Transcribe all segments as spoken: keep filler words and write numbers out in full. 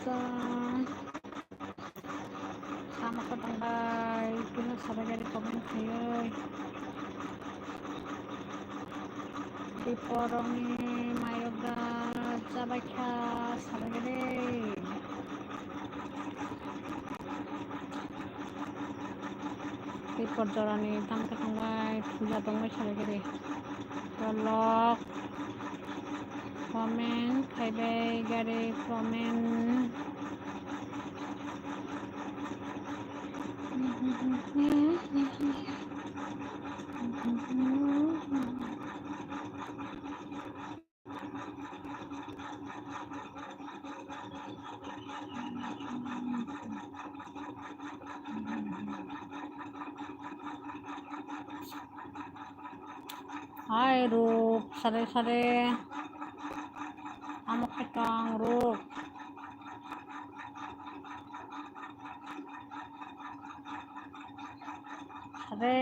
Song. Tamo khe tongbai, kunu sabai gari comment khaiwi. Diporongni mayok da chabai kha sabai gari. Dipor jorani tamo khe tongbai, puja tongbai sabai gari. Tolok. Comment khaibai gari comment. Hai Rup, sare sare. Amo khe tong Rup. Sare,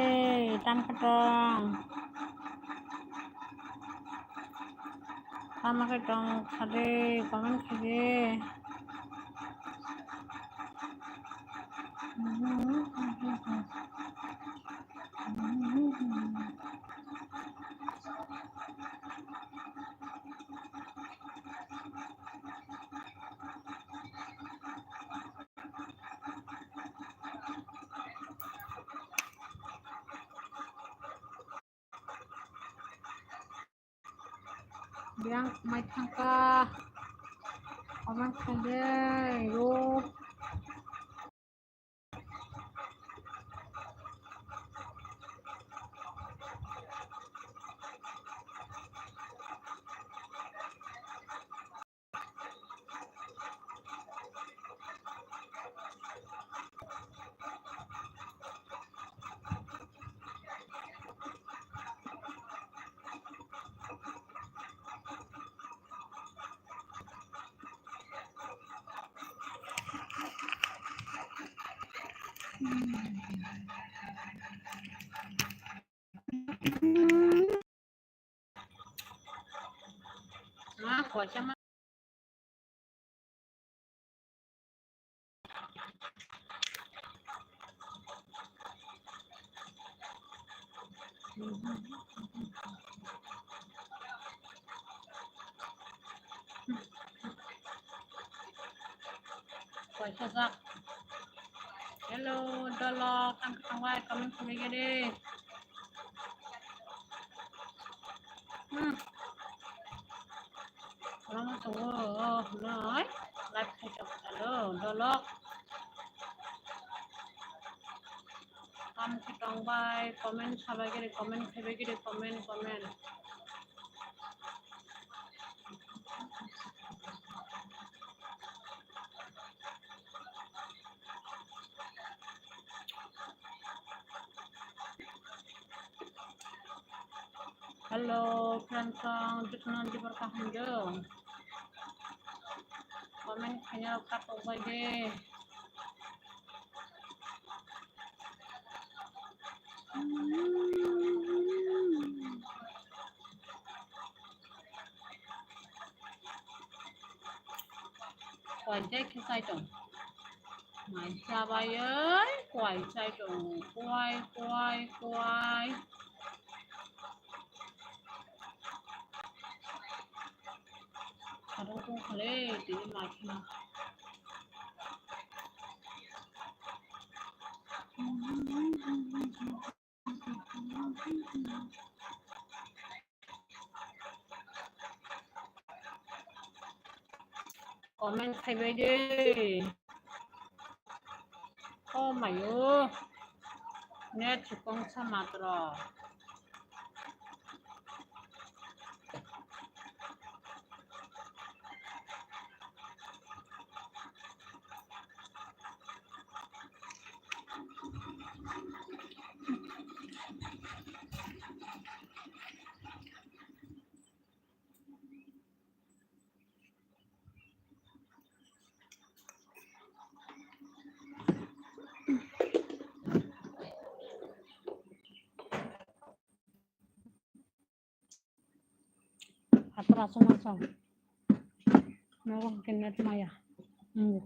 tamo khe tong. Tamo khe tong, sare, comment khaidi. Yang mai thangka. Comment khaidi, Rup. Hello, Dolok, ang kawai comment khaiwi gede. Hmm. Rong tongo, oh, noi. Live khaito, hello, Dolok. Kam khe tongbai, comment sabai gede, comment khaibai gede, comment, comment. Hello, friends, ang jotono dibor kaham do. Comment khaina rok katok bai de. Kwai jai khe chai tong. Mai chabai oi, kwai chai tong. Kwai, kwai, kwai. Aro tong khale, tini mai khna. Comment khaibai de. Oh mayo. Net chukong sa matro. Ator asong asong. Nogo hwnkhe net maya. Hmm.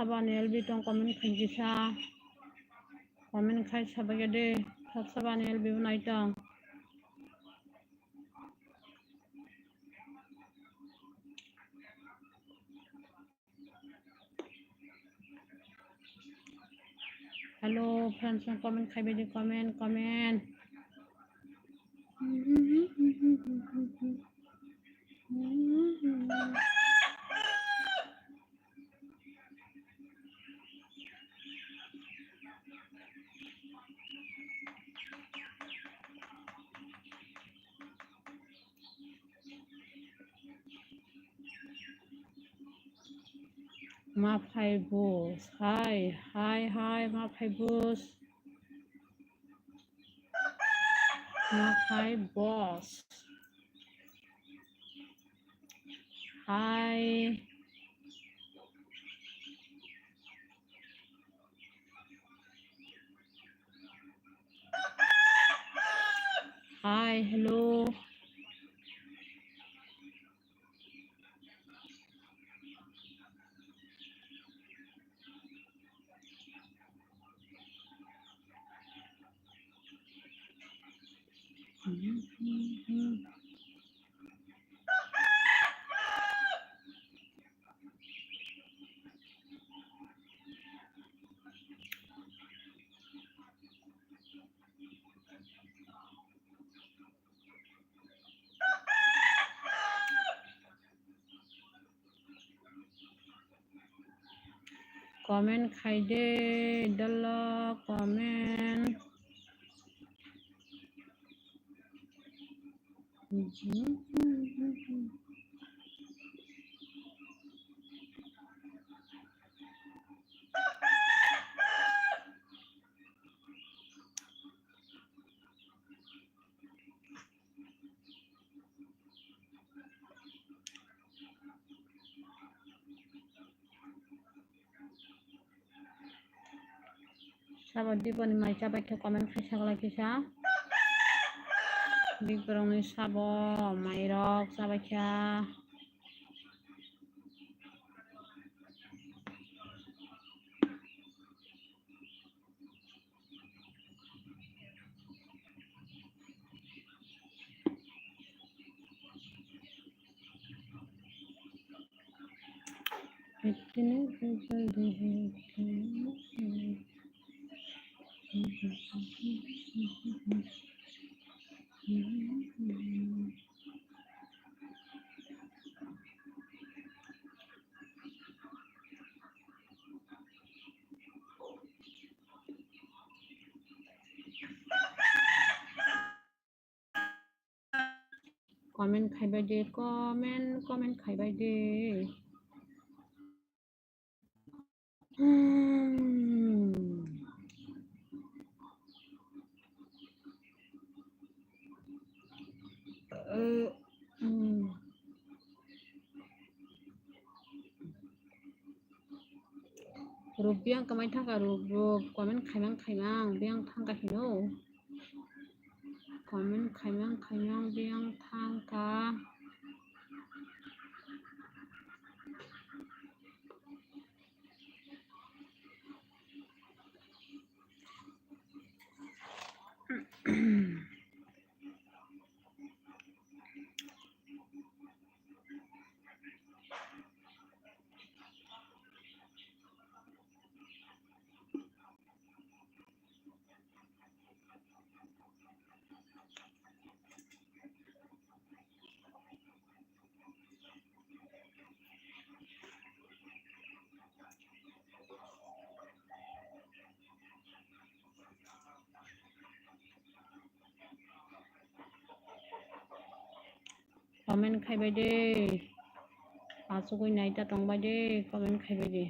Sabani L B tong comment khaikisa. Comment khai sabagede. Sab Sabani L B bo naitong. Hello, friends, comment khai bedi, comment, comment. Ma phai bus. Hi, hi, hi, ma phai bus. Ma phai boss. Hi. Hi, hello. Comment khai de, dala comment. Sabo diboni mai chabai khe comment khai saglai kisa. Big borokni sabo mairok chabai kha. Comment khaibai de, comment, comment khaibai de. Hmm. Eh, hmm. Rup biyang kwmai thangkha, rup, rup comment khaimang khaimang biyang thangkha hino. Comment khaimang khaimang biyang thangkha. Comment khai bai de. Achugwi nai ta tong bai de, comment khai bai de.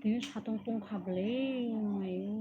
Tini satung tungkha bwle, mayo.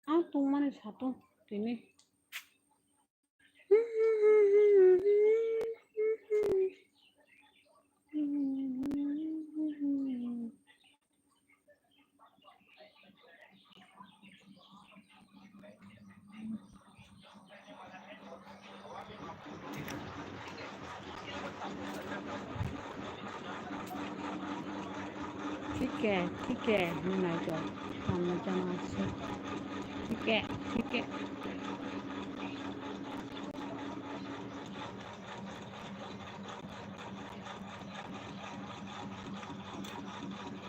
Ah, tungmani satung tini. Thike, thike, hinwi naijak. Tamo jana se. Thike, thike.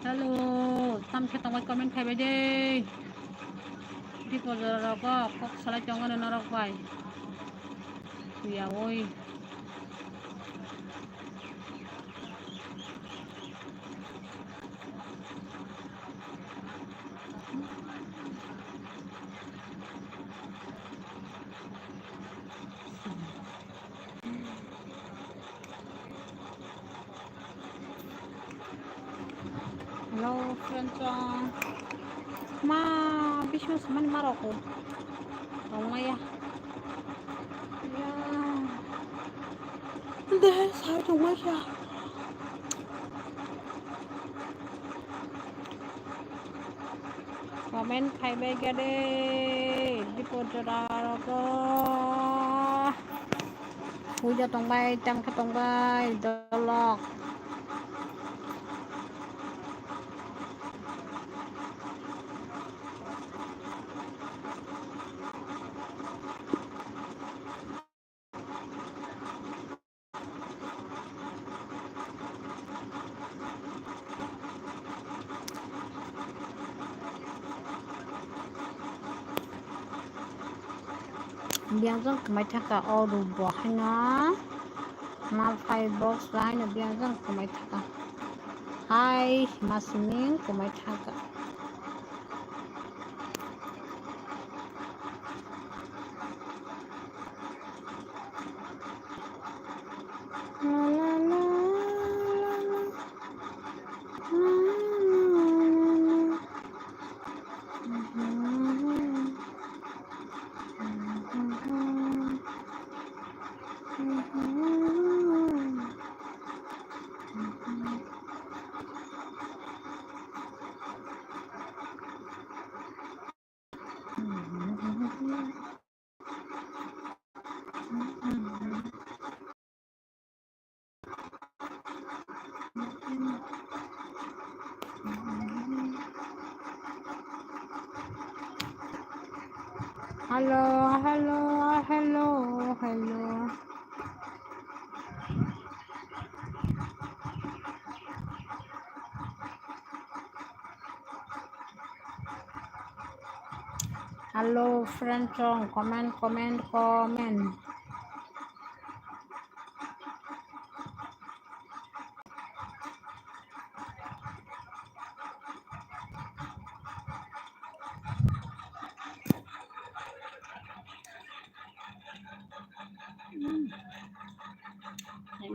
Hello, tam khe tongbai comment khaibai de. Dipor jora rogo kok salai tongmani norok bai. Tuya oi. Hello, friend chong. Ma, bising samani ma rok ko. Tongmaya. Ya. De, sar tongmaya. Comment khaibai gade, dipor jora rogo. Puja tongbai, tangkha tongbai, dolok. Biyangjan kwmai thaka o ruk bo haino. Ma phai box bai haino biyangjan kwmai thaka. Hai, ma siming kwmai thaka. Hello, hello, hello, hello. Hello, friend chong, comment, comment, comment.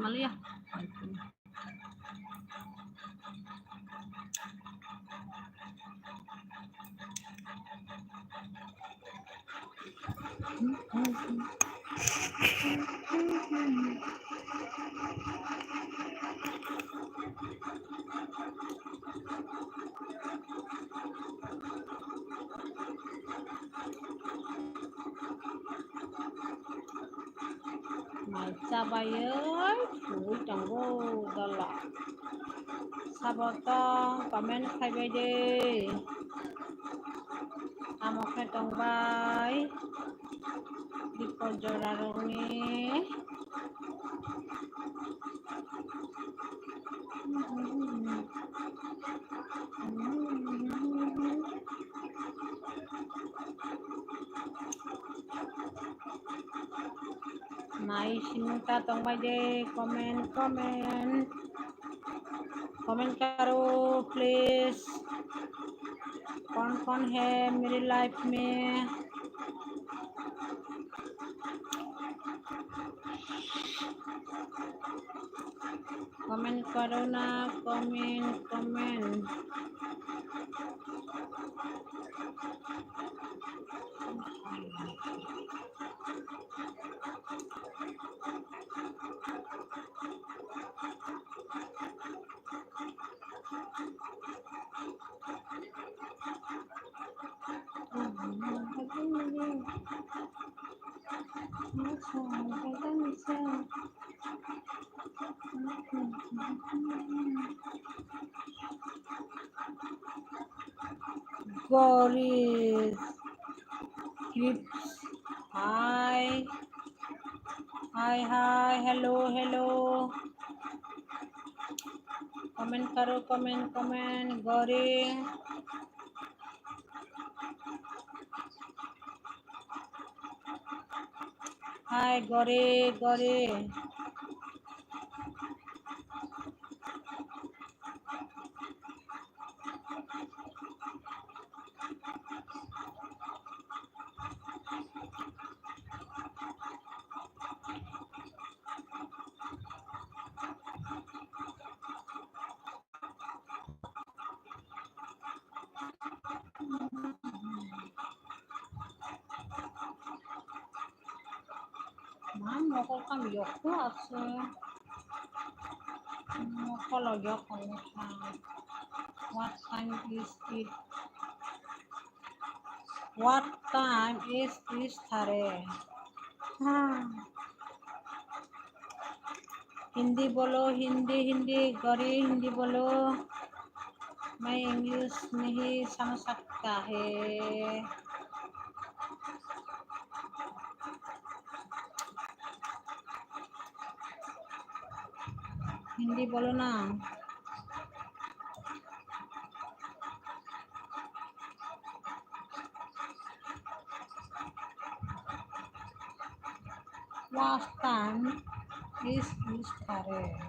maliya. Mai chabaiwi sugwi tongo dala. Sabo tong comment khaibai de. Tamo khe tongbai. Bikol jora rokni. Mai simi ta tongbai de, comment, comment, comment karo, please. कौन कौन है मेरी लाइफ में? Comment karo na, comment, comment. Goris Clips. Hi. Hi, hi. Hello, hello. Comment karo, comment, comment. Gori. Hi, Gori, Gori. Ma mokol kam yokto ase. Mokol o yok kong kha. What time is it? What time is it, Thare? Ha. Hindi bolo, Hindi, Hindi, Gori, Hindi bolo. मैं इंग्लिश नहीं समझ सकता है। Hindi bolo na. What time is it, Thare?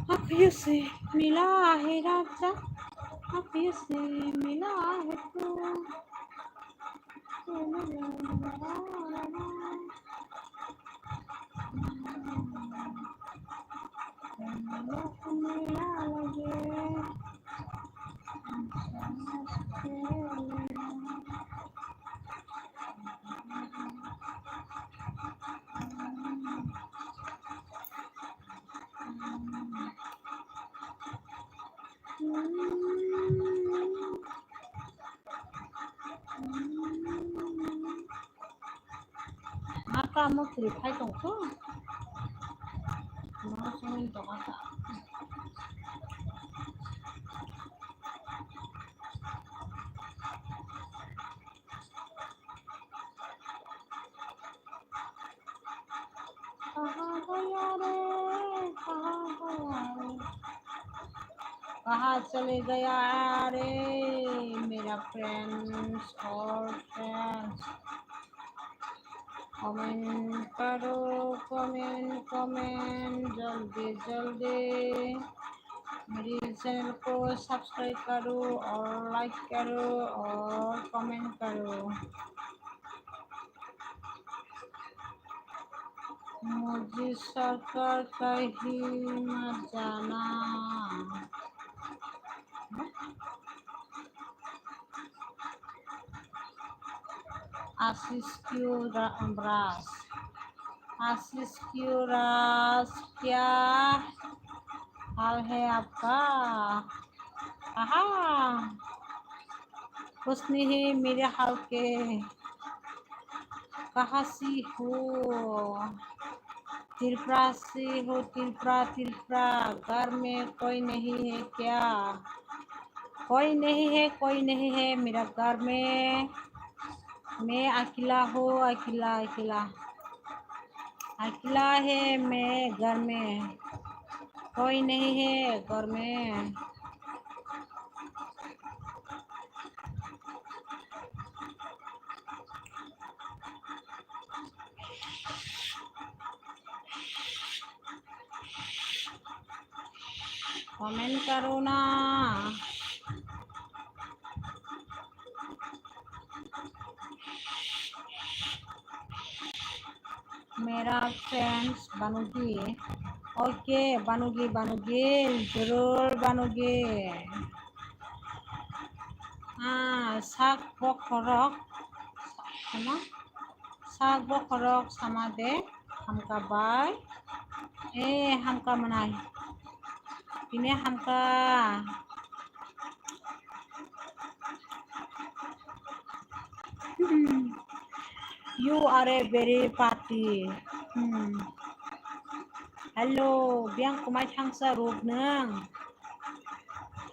आँखियों से मिला है राजा, आँखियों से मिला है तू। Mata mo twi phai tong kho. Mo song कहाँ गया रे, कहाँ गया रे, कहाँ चले गया रे मेरा friends और friends। Comment करो, comment, comment, जल्दी, जल्दी। मेरे channel को subscribe करो और like करो और comment करो। मुझे सरकार कहीं मत जाना। आशीष क्यों रा-, राज, आशीष क्यों राज, क्या हाल है आपका? आहा, कुछ नहीं है मेरे हाल के। कहाँ से हो? त्रिपुरा से हो, त्रिपुरा, त्रिपुरा। घर में कोई नहीं है क्या? कोई नहीं है, कोई नहीं है मेरा घर में। मैं अकेला हूँ, अकेला, अकेला। अकेला है मैं घर में। कोई नहीं है घर में। Comment करो ना। मेरा friends बनोगी। OK, बनोगी, बनोगी, जरूर बनोगी। Ah, sak bokhorok, ano, sak bokhorok sama de, hamka bai. Eh, hamka mwnai. Tini hamka. You are a very party. Hmm. Hello, biyang kwmai thangsa ruk nwng.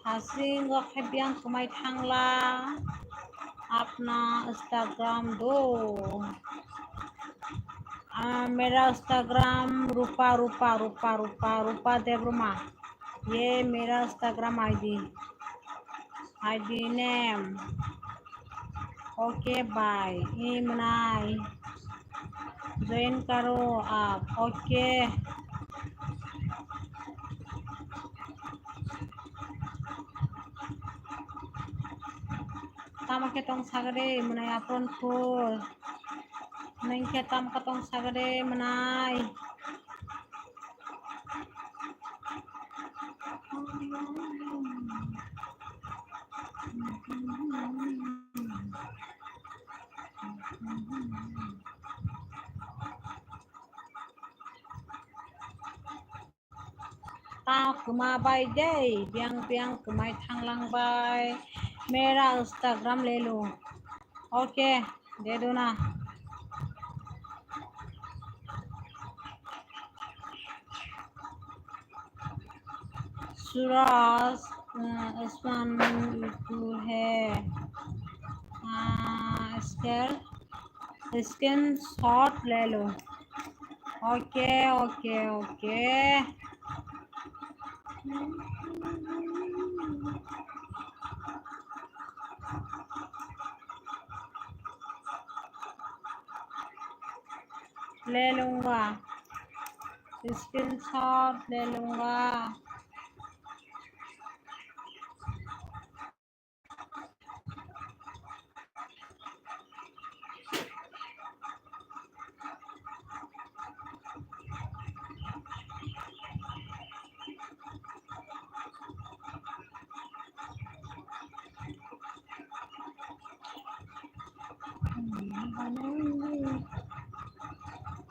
Hasing o khe biyang kwmai thangla. Apna Instagram do. Ah, mera Instagram Rupa, Rupa, Rupa, Rupa, Rupa Debruma. Ye mera Instagram I D. I D name. OK, bye. Imnai. Join karo aap. OK. Tamo khe tong sagade mwnai apron phul. Nang khe tamo khe tong sagade mwnai. Ta kwma bai dei, biyang biyang kwmai thanglang bai. Mera Instagram lelu. OK, deduna. Suraj, uh, Usman itu hai. Uh, scale. Screenshot le lo. OK, OK, OK. ले लूंगा, screenshot ले लूंगा।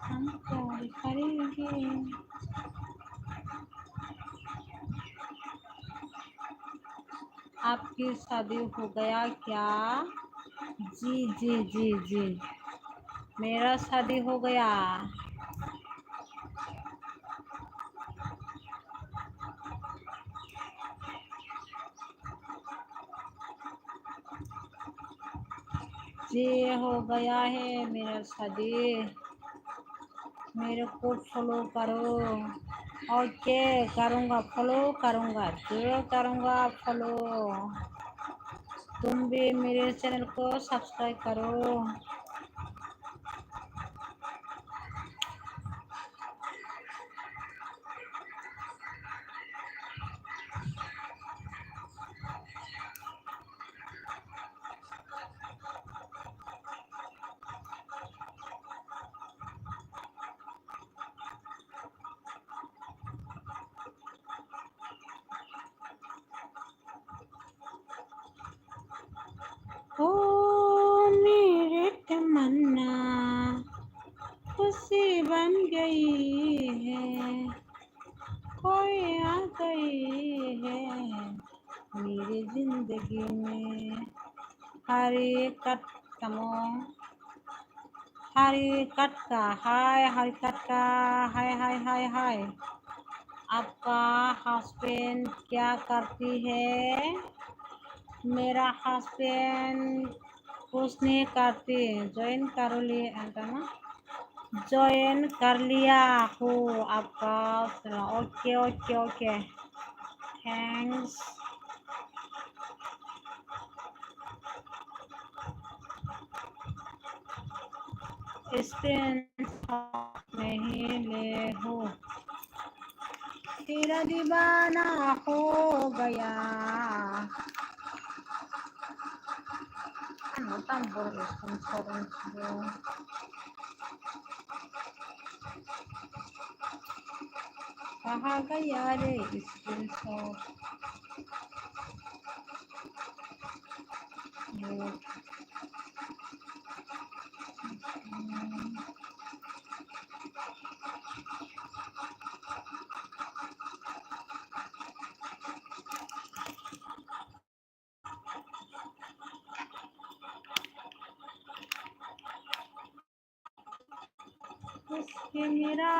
हम प्यार करेंगे। आपकी शादी हो गया क्या? जी, जी, जी, जी, मेरा शादी हो गया। ये हो गया है मेरा शादी, मेरे को फॉलो करो। ओके, करूँगा फॉलो, करूँगा, जरूर करूँगा फॉलो। तुम भी मेरे चैनल को सब्सक्राइब करो। ओ मेरे तमन्ना, खुशी बन गई है, कोई आ गई है मेरी जिंदगी में। हरी कट कमो। हरी कटका, हाय हरी कटका, हाय, हाय, हाय, हाय। आपका हस्बैंड क्या करती है? मेरा हस्बैंड कुछ नहीं करती। ज्वाइन कर ली, अंकल ना? ज्वाइन कर लिया हूँ आपका। Okay, okay, okay. Thanks. Screenshot नहीं ले हो, तेरा दीवाना हो गया। Ano tam boro screenshot wngkha. Kaha gaya re screenshot. उसके मेरा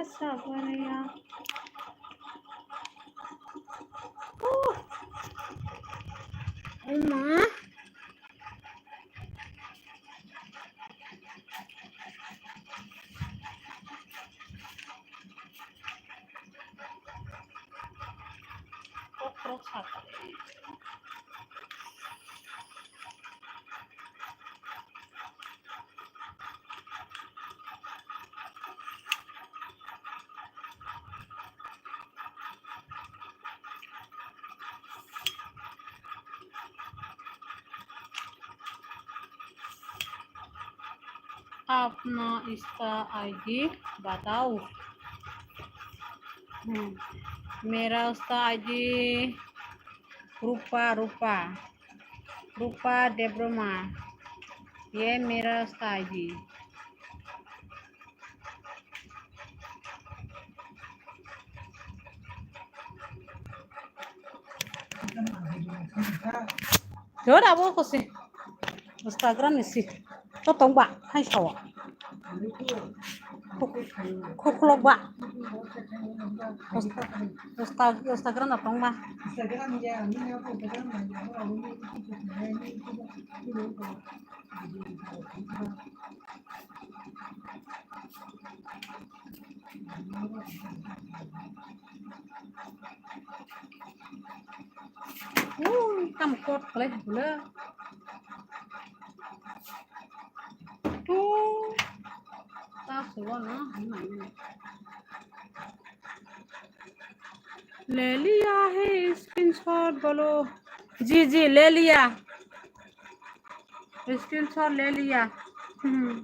सपना। Uh. Uma. अपना इंस्टा आईडी बताओ। हम्म, मेरा इंस्टा आईडी रूपा, रूपा, रूपा देब्रमा। ये मेरा Insta ID. Jora abo ko se. Instagram ni si. To tong ba, hai sawa. Khuklok ba. Insta-, Instagram na tong ba. Ui, kam kot khlai bwla. Tu ta suwa na, hamai. ले लिया है स्क्रीनशॉट बोलो। जी, जी, ले लिया। स्क्रीनशॉट ले लिया। हम्म।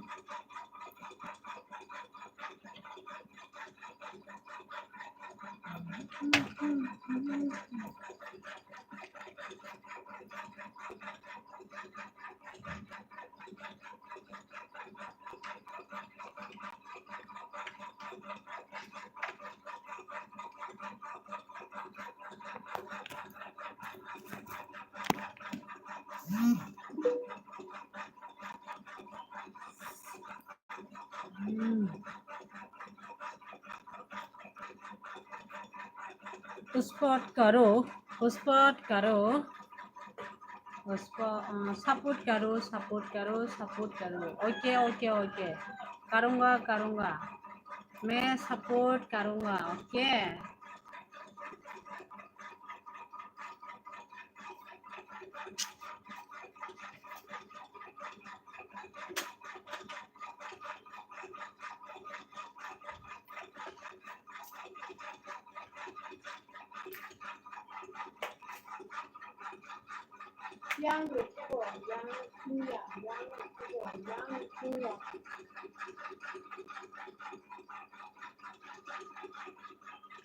पुष्पाट करो, पुष्पाट करो। उसको, अ, support करो, support करो, support करो। OK, OK, OK। करूँगा, करूँगा। मैं support करूँगा, OK?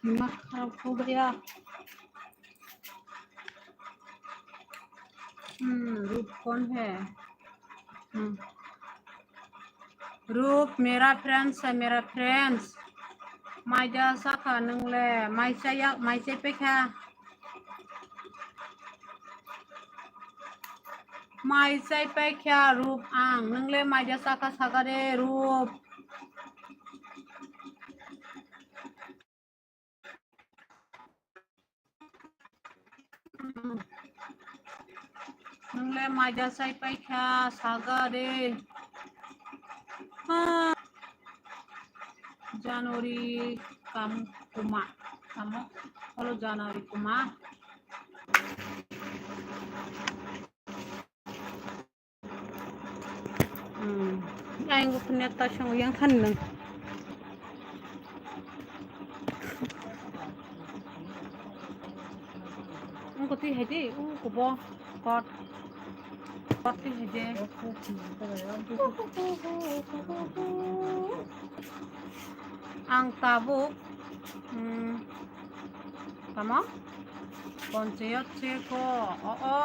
दिमाग खराब हो गया। हम्म, रूप कौन है? हम्म। रूप मेरा friends है, मेरा friends। Mai ja saka nung le, mai chaya, mai chai paikha. Mai chai paikha Rup ang, nung le mai ja saka saka de Rup. Nung le mai ja chai paikha saka de. Ha. January kam kuma. Kamo. Holo January kuma. Hmm. Ayang ko punya ta song yang than nang. Ang ko ti hai di, u ko bo kot. Kot ti hai de. Ang tabuk, hmm, tamo? Ponchayat se ko, o, o,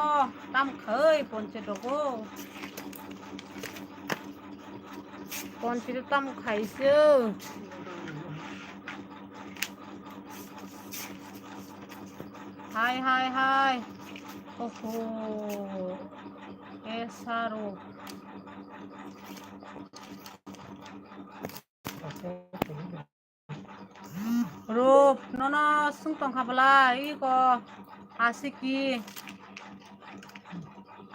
tam khai ponchayat ko. Ponchayat tam khai se. Hai, hai, hai. Oho. Esaro. Rup, nono sung tongkha bwla, iko asiki,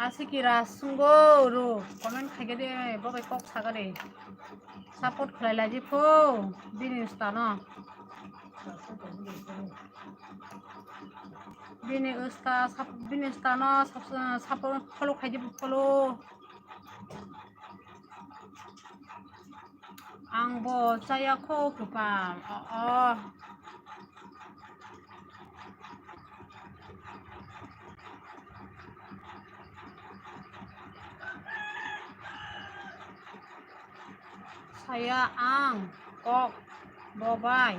asiki ra sungo Rup, comment khaikhe de, bo bai kok saka de, support khlai laji pho, bini usta no, bini usta, sap-, bini usta no sap-, support follow khaidi follow. Ang bo chaya kho kwpal. O, o. Saya ang kok bo bai.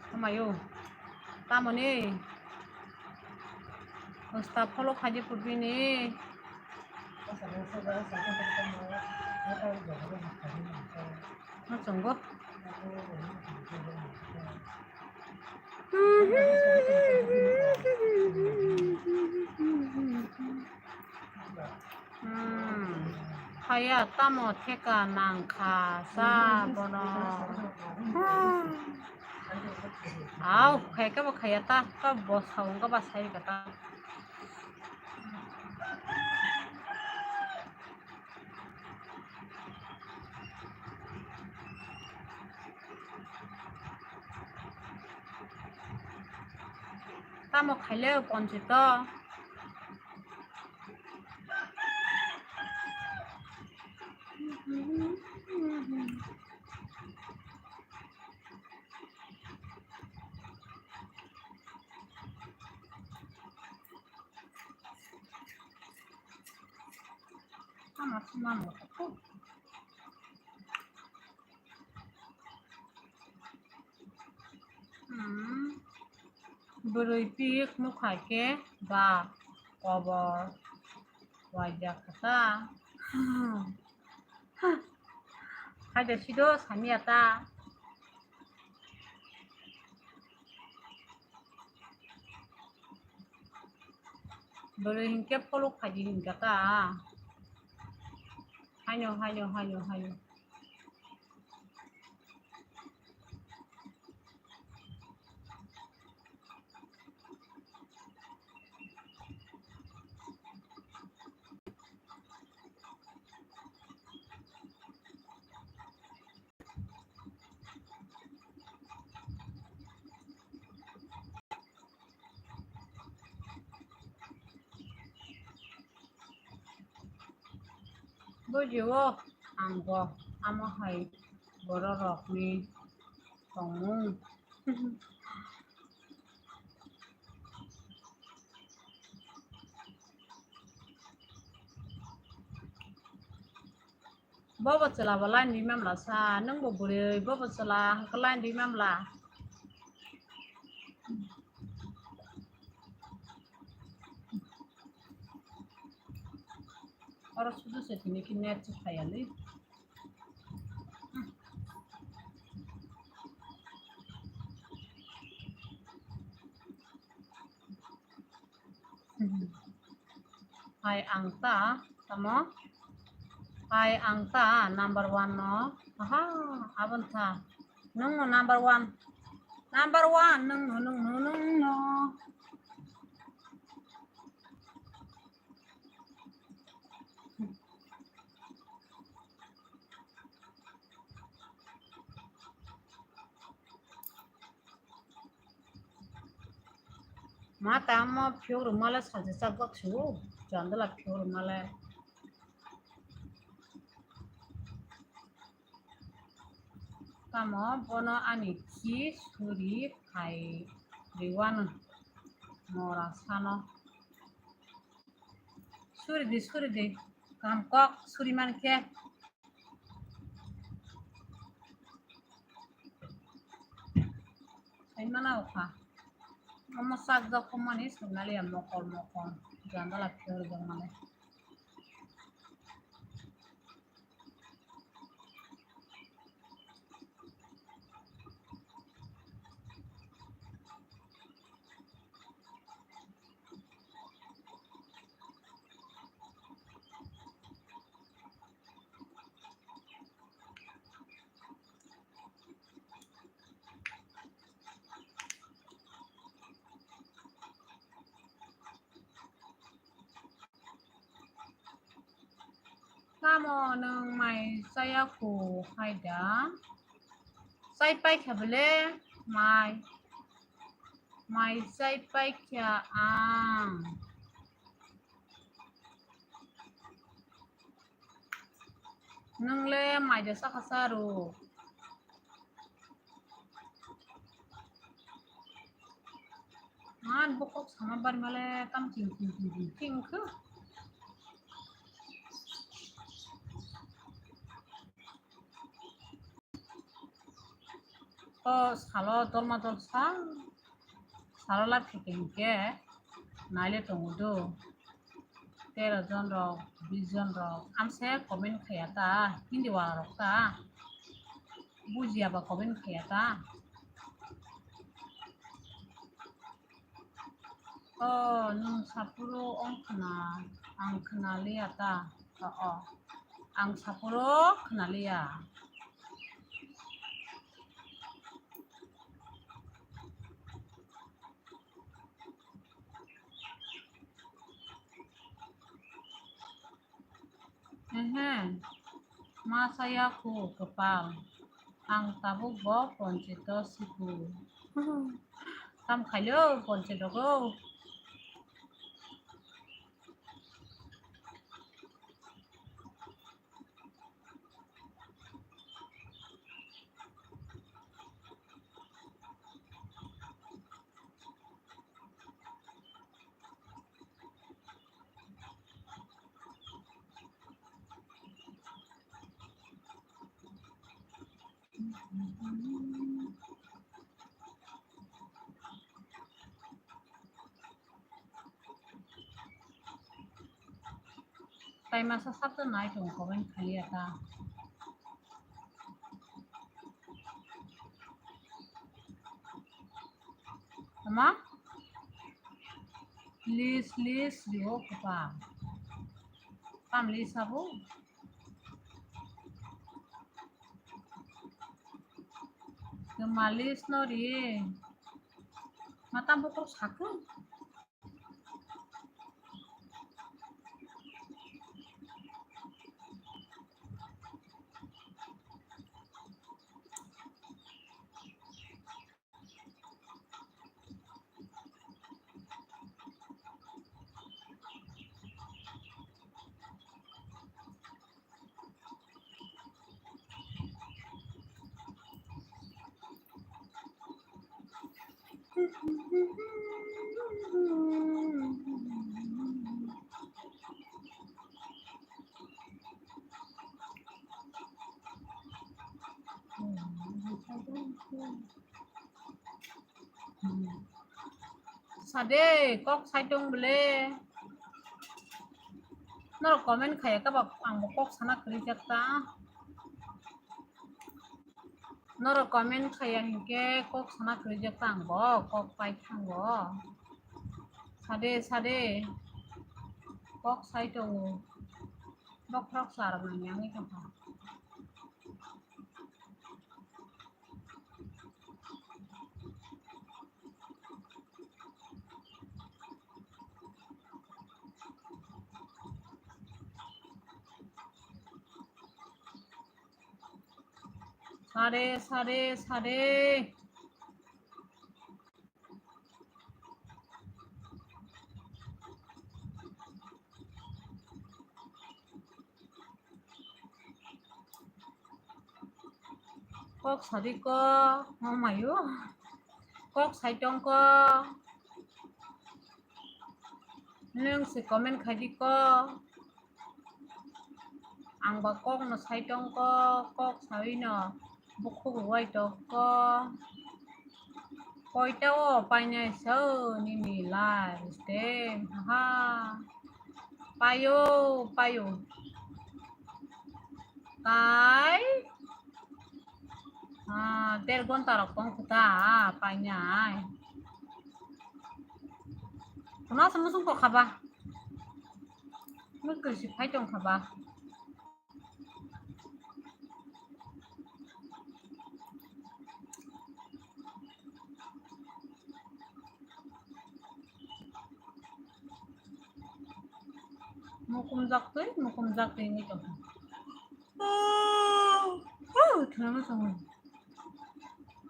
Hamayo. Tamoni. Usta follow khaji putbini. Muchungo. Hmm. Khaya tamo theka nangkha sa bono. Au, khaya khe bo khaya ta, ka bo sao wngkha ba sai kha ta. Tamo khaile ponchito. Hmm. Bwrwi pik nukha khe ba kobor waijak kha ta. Haida sido samiya ta. Bwrwi hinkhe pholok khaidi hinkha ta. Haino, haino, haino, haino. Bujio ang bo amo hai bororokni tongmung. Bobo chwla bo line rimamla sa, nwng bo bwrwi, bobo chwla hwnkhe line rimamla. Oro sudu se tini khe net se phaiya le. Hai ang ta, tamo? Hai ang ta number one no. Aha, abon ta. Nung no number one. Number one, nung no, nung no, nung no. Ma tamo phiyok rwmale salsa chakbak su, jandala phiyok rwmale. Tamo bono ani khi suri khai riwano mora sano. Suri di, suri di. Kaham kok suri man khe. Sai mana okha. Omo sak jok mani suknali ya mokol mokol. Jandala phiyok jok mani. Tamo nwng mai chaya khu hai da? Chai paikha bole mai. Mai chai paikha ang. Nwng le mai da saka sa rw. Man bokok sama bari male tam ching ching ching ching ching khe. O salo dolma dol sa, salo la theke hinkhe naile tongo do. Tero jon rok, bis jon rok, amse comment khaiya ta, Hindi wala rok ta, bujiya ba comment khaiya ta. O, nwng saphuru wng khna, ang khna liya ta? O, o, ang saphuru khna liya. Ehe, ma saya khu kwpal. Ang tabuk bo ponchito siku. Tam khailo ponchito go. Tai masa sabto nai tong comment khaiya ta. Ama? Lis, lis, rio kapa. Kam lis abu? Kama lis no ri. Matam bokok saku. Sade, kok saitong bele. Norok comment khaya kaba ang bo kok sana kwrwi jak ta. Norok comment khaya hinkhe kok sana kwrwi jak ta ang bo kok pai thango. Sade, sade. Kok saitongo. Bokhorok chwla rok nangya wngwi tongkha. Sade, sade, sade. Kok sadi ko, mamayo. Kok saitong ko. Nwng se comment khaidi ko. Ang ba kok no saitong ko, kok sawi no bukhuk rwai tok ko. Koita o painai so nini live stream? Haha. Paio, paio. Tai. Ah, der gonta rok tong khuta, ah, painai. Khuna se musung ko khaba. Mui kwrwi si phai tong khaba. Mukum jak twi, mukum jak twi wngwi tongkha. Oh, thwngwi tongo.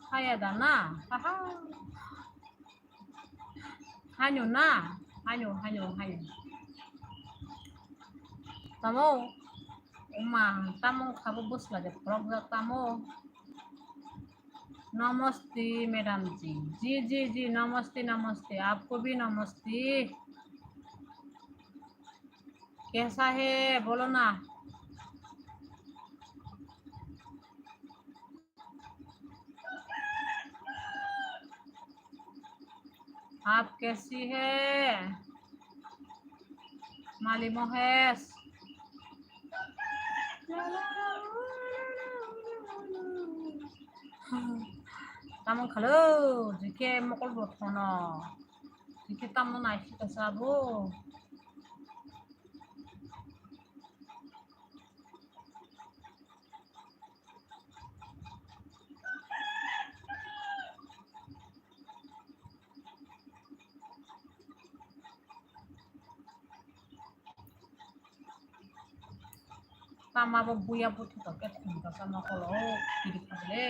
Haya da na? Aha. Haino na? Haino, haino, haino. Tamo? Uma, tamo khabo bwsla de phorok jak tamo? Namaste, madam ji. Ji, ji, ji, namaste, namaste. Aapko bhi namaste. Kaisa hai, bolo na. आप कैसी है माली Mahesh? Tamang khalo, jike mokol bo thono. Jike tamno naisika sabo. Tama bo buya buthu to ke thum ka sama kolo kiri kable.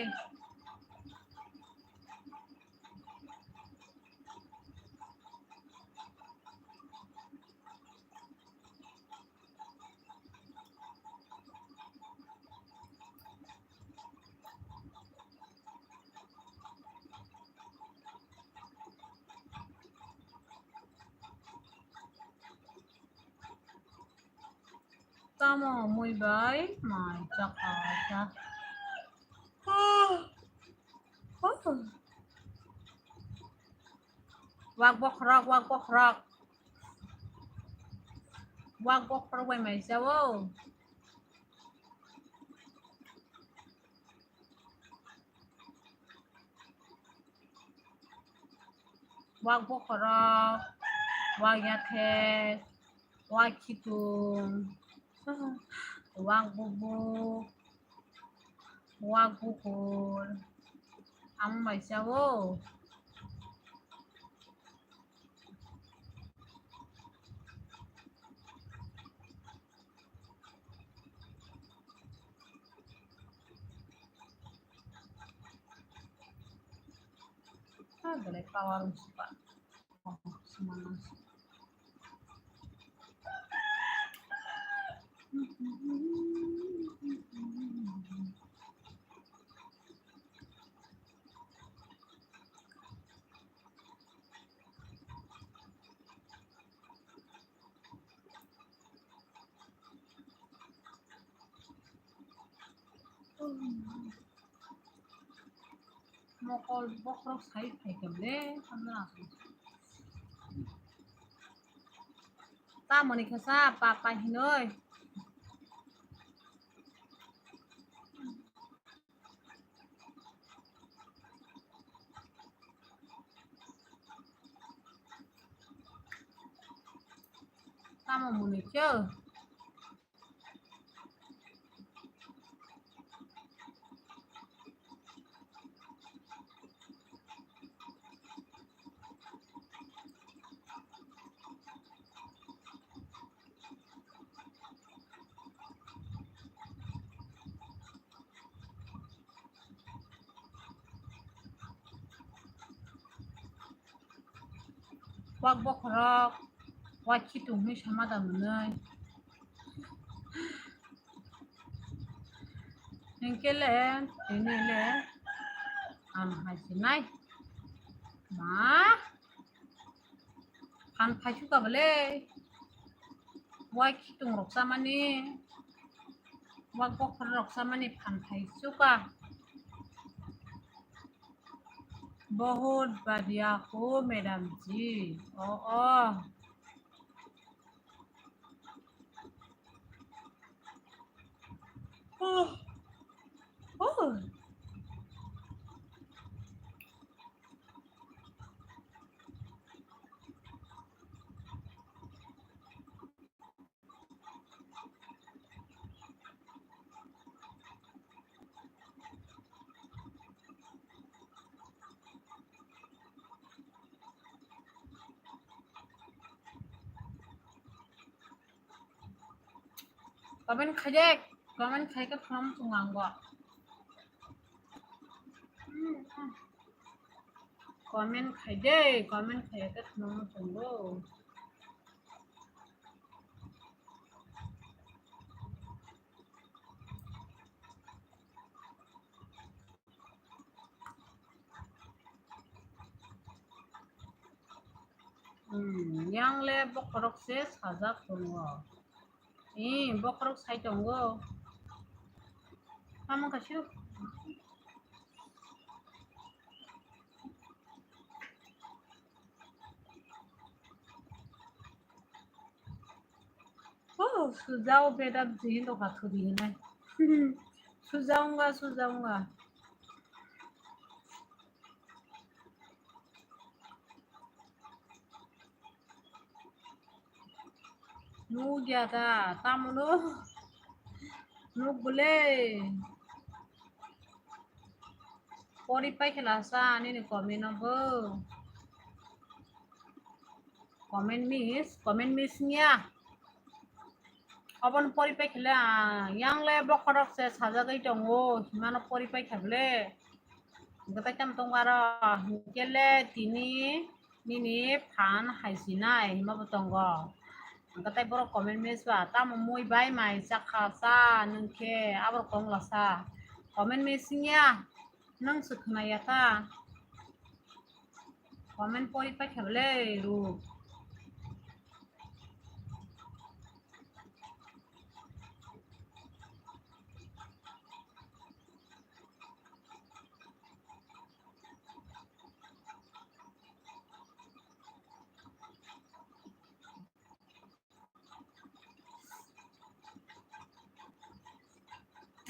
Tamo mui bai mai chakha. Wak bokhorok, wak bokhorok. Wak bokhorok bai mai chao. Wak bokhorok, wak yathek, wak khitung, wak bubuk, wak bukur. Amo mai chao. Ah, belai power wngsuka. Oh, sumana. Mokol bokhorok sai phaikha ble, hamya aswk. Tamoni khe sa papa hinoi. Tamo muni khe. Wak bokhorok, wak khitung hwnwi sama da mwnwi. Hinkhe le, tini le, ang hai sinai. Ma? Phan phai suka bole. Wai khitung rok chamani. Wak bokhor rok chamani phan phai suka. Bahut badhiya ho, madam ji. Oh, oh. Oh. Oh. Comment khaijak, comment khaikhe phone chungango. Comment khaide, comment khaikhe phone chungo. Hmm, yang le bokhorok se sajak tongo. Ee, bokhorok sai tongo. Tamo kaisa. Oh, sujao bedap jin doka thudi hinai. Sujaunga, sujaunga. Nugya da, tamuno. Nuk bole. Pori pai khe lasa nini comment no bo. Comment miss, comment miss niya. Abon pori pai khe le, ah, yang le bokhorok se sajagwi tongo, himano pori pai khe bole. Hwnkhe tai tamo tongo aro, hwnkhe le tini nini phan hai sinai hima bo tongo. Hwnkhe tai borok comment miss ba, tamo mui bai mai chakha cha nwng khe aborok tong lasa. Comment miss niya. Nang se khwnaya ta. Comment pori paikha bwle ru.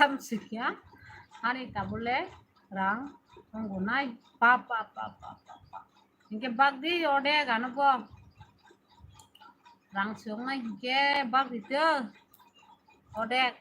Tam sikya, ani tabule rang tongo nai. Pa, pa, pa. Hingke bagdi odek ano bo. Rang siyok nai hingke bagdi to odek.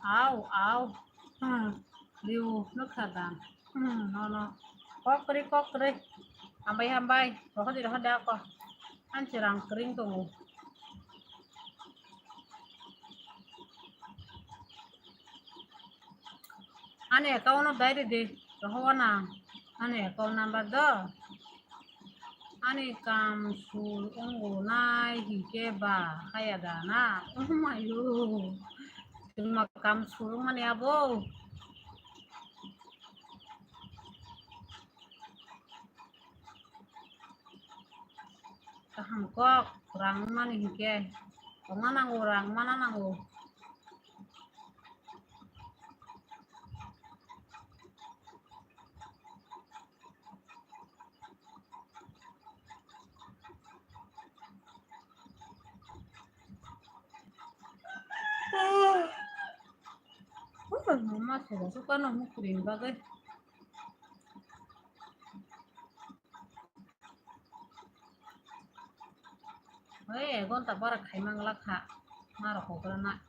Au, au. Hmm. Liu, nukha da. Hmm, no, no. Kok kri, kok kri. Hambai, hambai. Rohodi, rohodi ako. Anchi rang kring tongo. Ani account no dai ridi. Rohona. Ani account number do. Ani kam sur wngwi nai hinkhe ba haya da na? Oh my God. Chwngma kam sur wngmani abo. Kaham kok, rang wngmani hinkhe. Tongna nango, rang mana nango. Mama sero suka no mukri bagwi. Oi, egon ta bara khai mangla kha. Maro kokrana.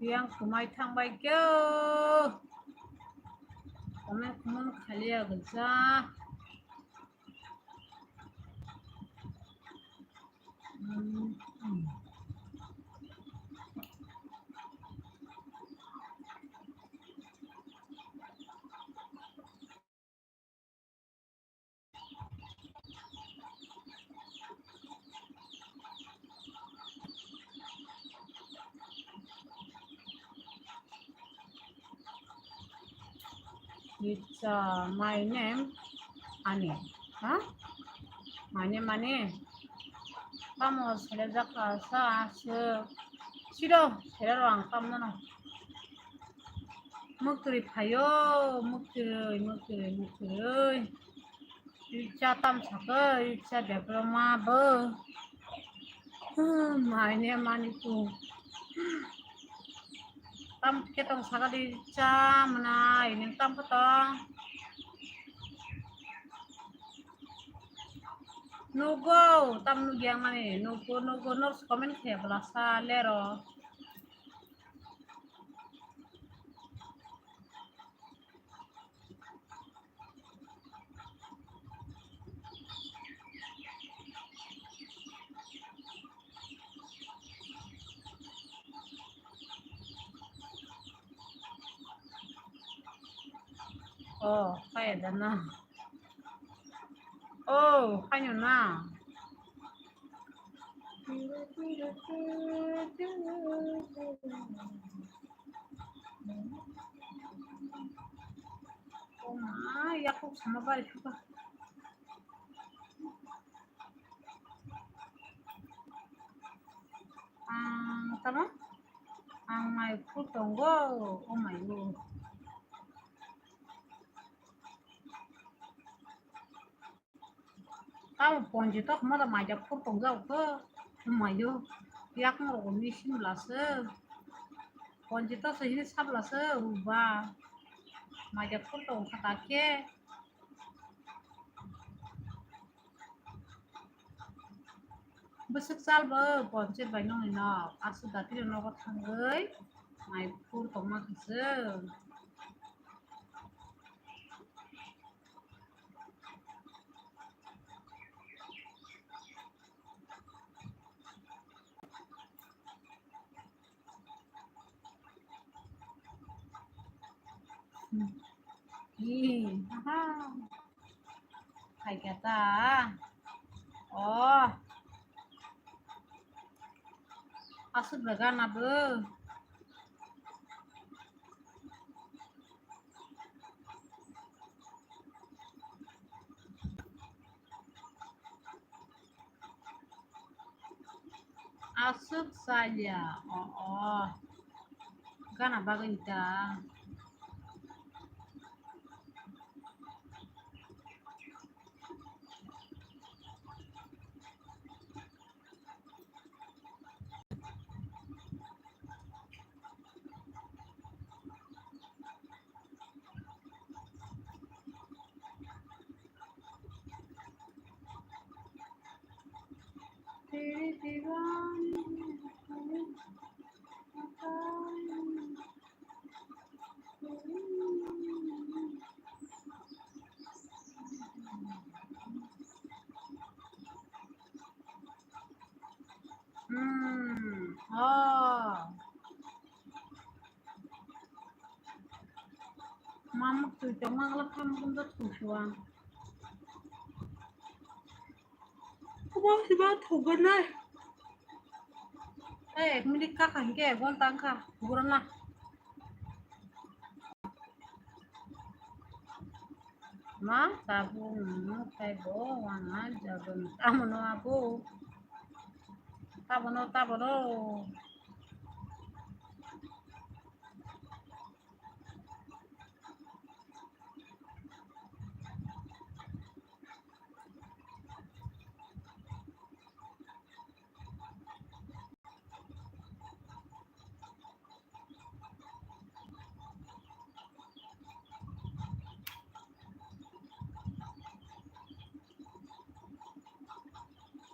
Yang kumai thang bai kyo. Kumai kumon khali agulsa. It's uh, my name Ani. Ha? My name Ani. Tamo sele jaka sa se. Sido sele ro ang tam no. Muktri phayo, muktri, muktri, muktri. Richa tam saka, richa diploma bo. Hmm, maine mani tu. Tam ketong saka di richa mana, ini tam ketong. Nugo, tam nugi ang mani, nugo, nugo, nor comment khe bela sa lero. Oh, kaya dana. Oh, kaya na. Oh, ma, yakuk sama bari suka. Ang tamo? Ang mai phur tongo, o mai o. Tamo ponji tok mada maija phur tongjak kho, o mai o. Yak norok machine bwlase. Ponji tok se hini sa bwlase, uba. Maija phur tong kha ta khe. Bwswk chal bo ponchit bai nongni nok, aswk dati rok nogo thangwi mai phur tongma khe se. Ih, aha. Hai kata. Oh. Aswk da gana bo. Aswk chaya, o, o. Gana bagwi ta. Hmm. Oh. Mamuk tui tongma ngala tham kum da thung suang. Kubo siba thugo nai. Eh, ek minute ka khan ke gon tang kha. Gura na. Ma, tabuk, mm, tei bo, wana, jabon, tamono abo. Tabono, tabono.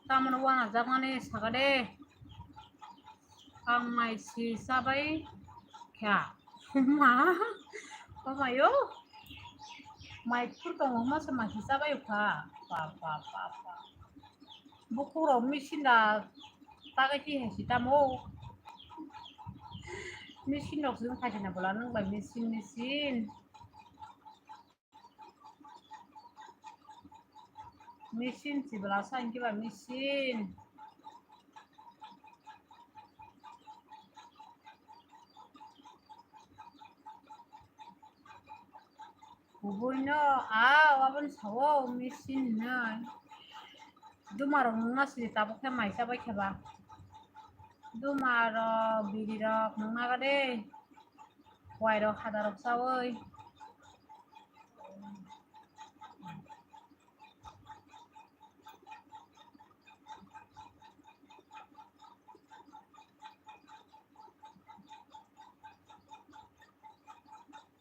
Tamoni wana jakmani saka de. Ang mai si chabai kha. Ma, o mai o. Mai phur tongo, masa mai si chabai kha. Pa, pa, pa, pa. Bukurok machine da tagai ti hai si tamo. Machine rok song khai na bola nang bai machine, machine. Machine si bela sa inke ba machine. Kubui no, a, wabon sao, machine no. Duma rok nungna sidi tabuk khe mai chabai khe ba. Duma rok, biri rok nungna gade. Wai rok, hada rok chawi.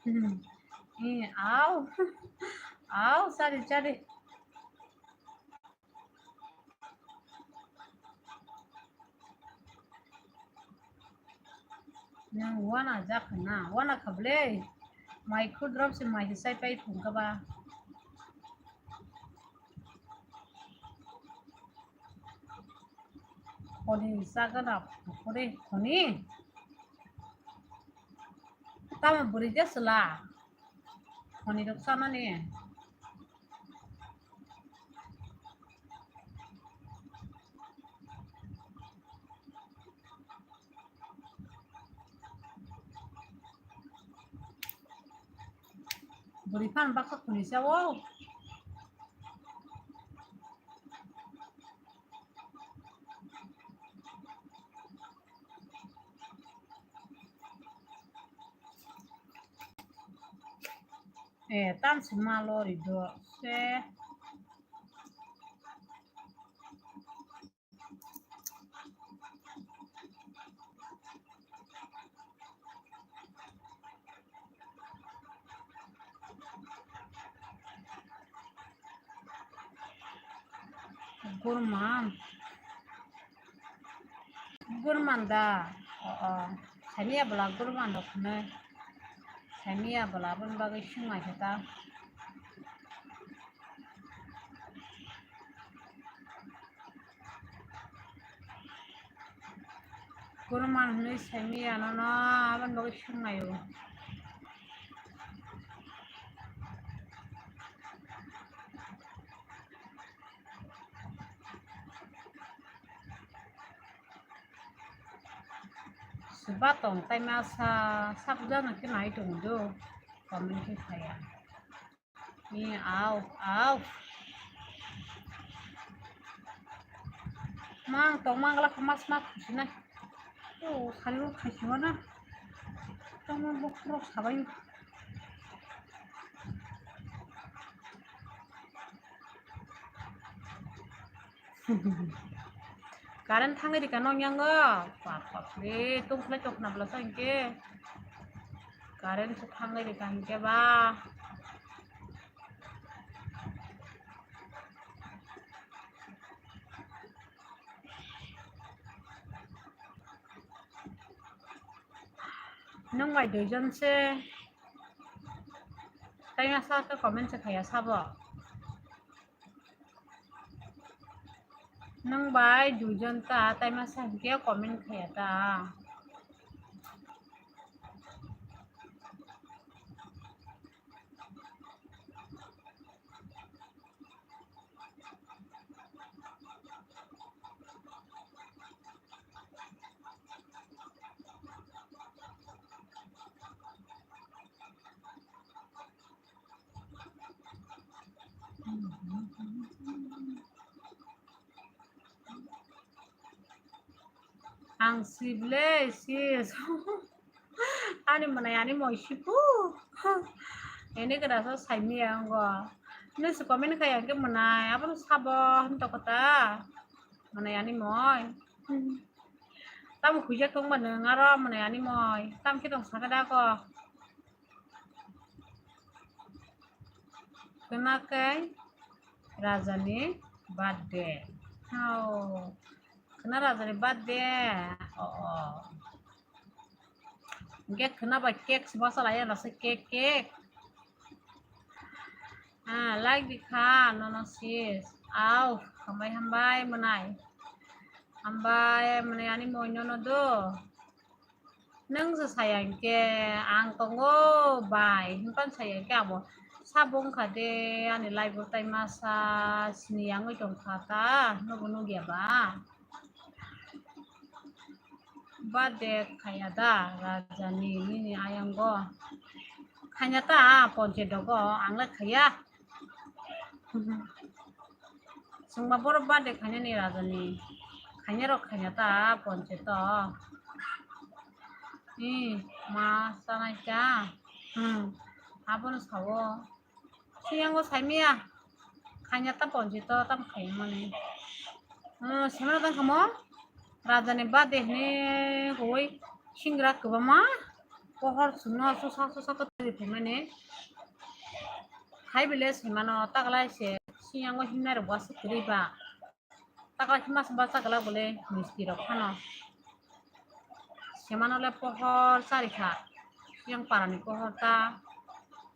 Hmm. Eh, au. Au, sari, sari. Nang wana jakha na, wana kha ble. Mai khudrop se mai se sai pai thung kha ba. Khoni sagana, khoni, khoni. Tamo bwrwi de sla. Khoni rok sanani. Bwrwi phan baksa khuni sao. Eh, tamsi malo rido se. Gurman. Gurman da. O, o. Samiya bwla gurman rok hwnwi. Samiya bwla aboni bagwi swngnaikha ta. Gurman hwnwi samiya nono aboni bagwi swngnaio. Swba tong tai masa sab jana khe nai tongo do, comment khe saya. Ni au, au. Mang tong mang la mas mas khusinai. O sari o khaisi wana. Tamo bokro sabai. Current thangwi rikha nokyango. Bap bap re, tongkhlai tongkhna bwla sa hinkhe. Current se thangwi rikha hinkhe ba. Nwng bai duijon se. Tai masa khe comment se khaiya sabo. Nwng bai duijon ta, tai masa hinkhe comment khaiya ta. Ang sible sis. Ani mwnai ani moi sipu. Ini kena so saimiya ango. Ini si comment kaya ke mwnai. Apa nu sabo hento kota. Mwnai ani moi. Tam huya kong ba nung aro mwnai ani moi. Tam kitong sakada ko. Khwna khe Rajani birthday. Oh. Khwna Rajani birthday. Oh, oh. Hinkhe khwna bai cake se bwsa lai ya, lasa cake, cake. Ah, like di kha, nono sis. Au, hambai, hambai, mwnai. Hambai, mwnai ani moi nono do. Nwng se saya hinkhe ang tongo bai, hinpan saya hinkhe abo sabo wngkha de ani life o tai masa sini yangwi tongkha ta, nobo nukya ba? Birthday khaya da Rajani nini ayango? Khanya ta ponche dogo, ang le khaya. Chwngma borok birthday khainani Rajani. Khainai rok khaina ta ponche to. Ni ma sanai ta. Hmm. Abono sawo. Siyango saimiya. Khaina ta ponche to tam khaimani. Hmm, semana tang kamo. Rajani birthday hini koi singra kwbama. Pohor sungno susa susa ko twi phaimani. Hai bile semano taklai se siyango himnai rok bwswk kwrwi ba. Taklai himma se bwswk kwlak bole misti rok phano. Semano le pohor chari kha. Siyang parani pohor ta.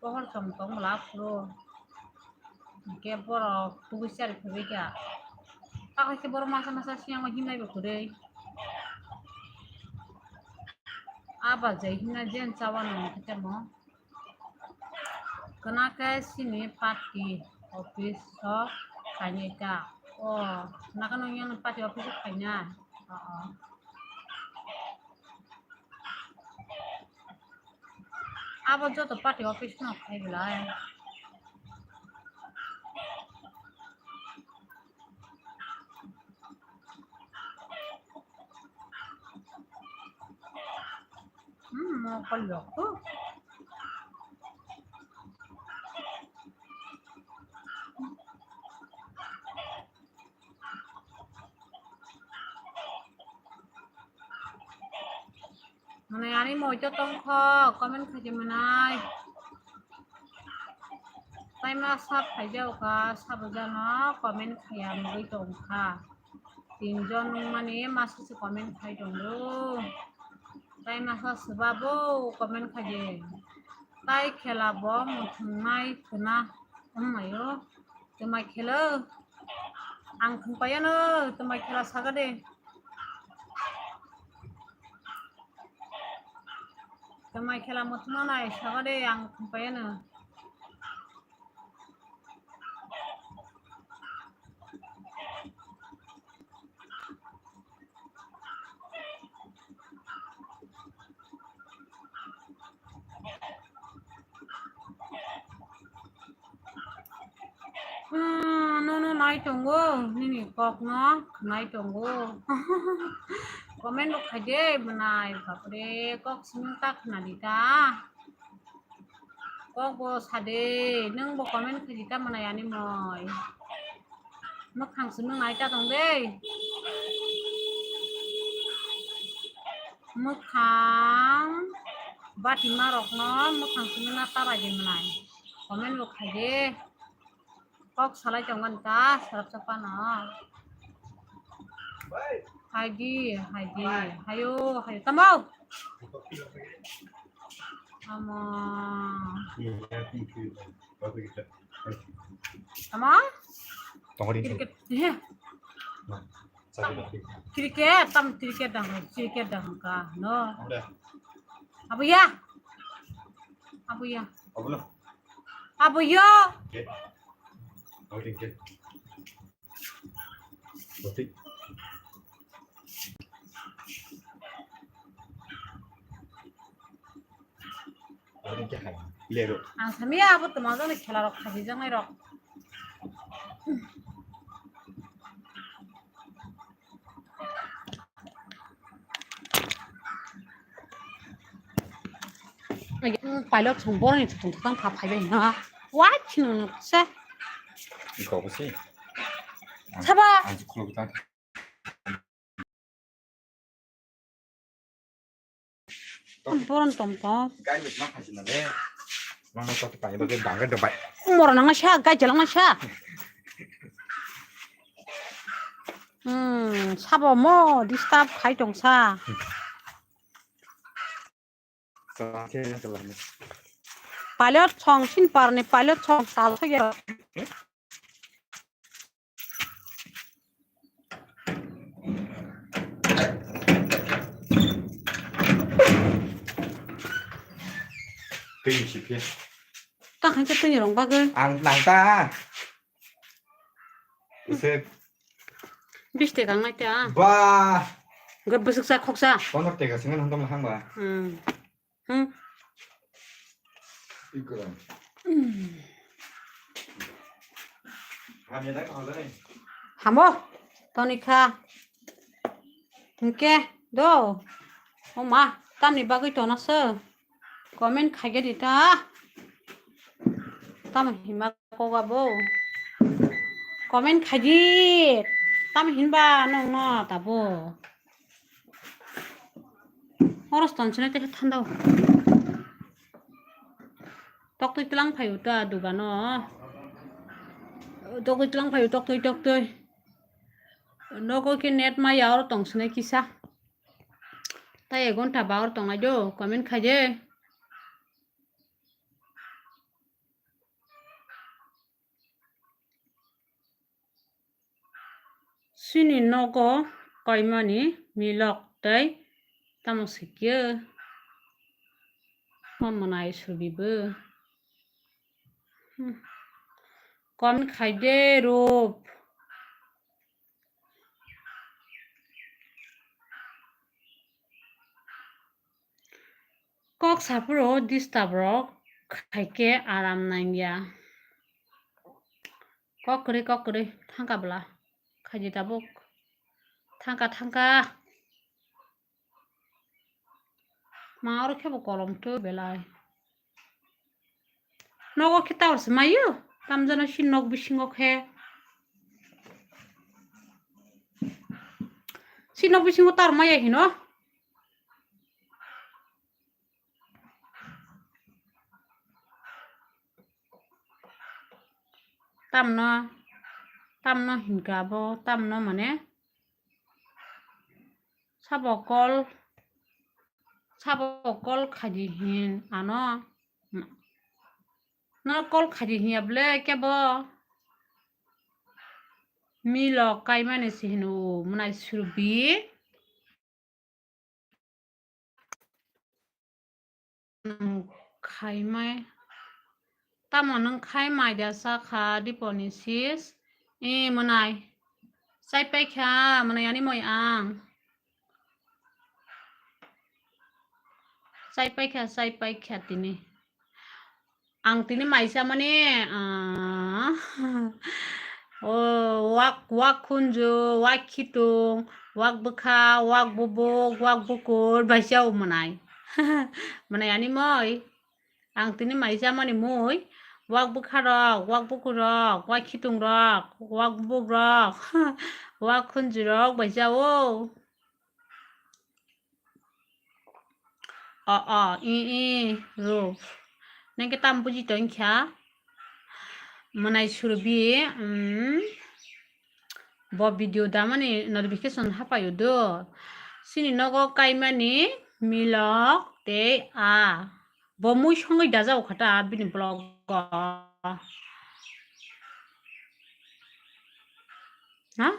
Pohor chom tong bwla phuru. Hingke borok tugui chari phaibai kha. Taklai khe borok masa masa siyango himnai bo kwrwi. A bajai himna jen chawano hwnkhe tamo. Khwna khe sini party office o khainai ta. O, khwna khe nung yang party office o khainai. O, o. Abo joto party office no khai belai. Hmm, mokol loko. Mwnai ani moito tongkho, comment khaidi mwnai. Taima sab khaijao kha, sabo jano comment khaiya mugwi tongkha. Tinjon wngmani masa se comment khai tongo. Taima sa swbabo comment khaidi. Tai khela bo muthungnai khwna wngmaio. Twmai khelo. Ang khwngpaiano twmai khela sagade. Twmai khela muthungna nai sagade ang khwngpaiano. Ah, nono nai tongo, nini kokno nai tongo. Comment bo khaide mwnai, bapre, kok simi ta khnadi ta. Kok bo sade, nwng bo comment khaidi ta mwnai ani moi. Mwkhang simi nai ta tong de. Mwkhang batima rokno mwkhang simi na ta bai de mwnai. Comment bo khaide. Kok salai tongmani ta, sarap sapano. Haidi, haidi, hayo, hayo, tamo. Tamo. Tamo? Tongori. Cricket, iya. Cricket, tam cricket dang, cricket dang ka, no. Abuya. Abuya. Abulo. Abuyo. Oke. Oke, oke. Oke. Oke, oke, hai. Lero. Ang samia abo tuma jani khela rok khaji jangai rok. Pilot song boroni thutong thutong kha phaibai na. Wai chino se. Iko basi. Saba. Ang khulok ta. Boron tom to. Gai mit ma khasi na le. Mano to pai ba ge bang ge do bai. Moro nang sa gai jalang sa. Hmm, sabo mo disturb khai tong sa. Pilot song sin parni pilot song sal thaya. Twi si phi. Ta khan khe twi rong bagwi. Ang nang ta. Ise. Bis teka ngai ta. Ba. Gor bwswk sa khoksa. Kono teka singa nang tong hang ba. Hmm. Hmm. Iko. Hmm. Hamya da ko da ni. Hamo. Toni kha. Hingke do. O ma, tamni bagwi tona se. Comment khaigedi ta. Tamo hima koga bo. Comment khaidi. Tamo hinba nongno tabo. Horos tonsene te thanda. Toktwi tlang phaio ta dugano. Toktwi tlang phaio, toktwi, toktwi. Nogo khe net maya oro tong swnai kisa. Tai ek ghonta ba oro tongnai do, comment khai de. Chini nogo koimani milok tei tamo sikyo. Tamo nai subibo. Hmm. Comment khai de Rup. Kok saphuru disturb rok khaikhe aram nangya. Kok kwrwi, kok kwrwi, thangka bwla. Khaidi tabuk. Thangka, thangka. Ma oro khe bo kolom tu belai. Nogo khe tower se mayo. Tamjano si nok bisingo khe. Si nok bisingo tower maya hino. Tamno, tamno hinka bo, tamno mane sabo call, sabo call khaidi hin ano. No call khaidi hinya ble kebo. Milok kaimani se hino mwnai Surbhi. Nwng khaimai. Tamo nwng khai mai da sakha Diponi sis. E mwnai. Chai paikha mwnai ani moi ang. Chai paikha, chai paikha tini. Ang tini maisa mani, ah, o wak, wak khunju, wak khitung, wak bwkha, wak bubuk, wak bukur, baisa o mwnai. Mwnai ani moi. Ang tini maisa mani mui, wak bwkha rok, wak bukur rok, wak khitung rok, wak bubuk rok, wak khunju rok, baisa o. O, o, i, i, Rup. Nang khe tam buji tong kha? Mwnai Surbhi, mm, bo video damani notification hapayo do. Sini nogo kaimani Milok tei a. Bo mui songwi dajao kha ta bini vlog o. Ha?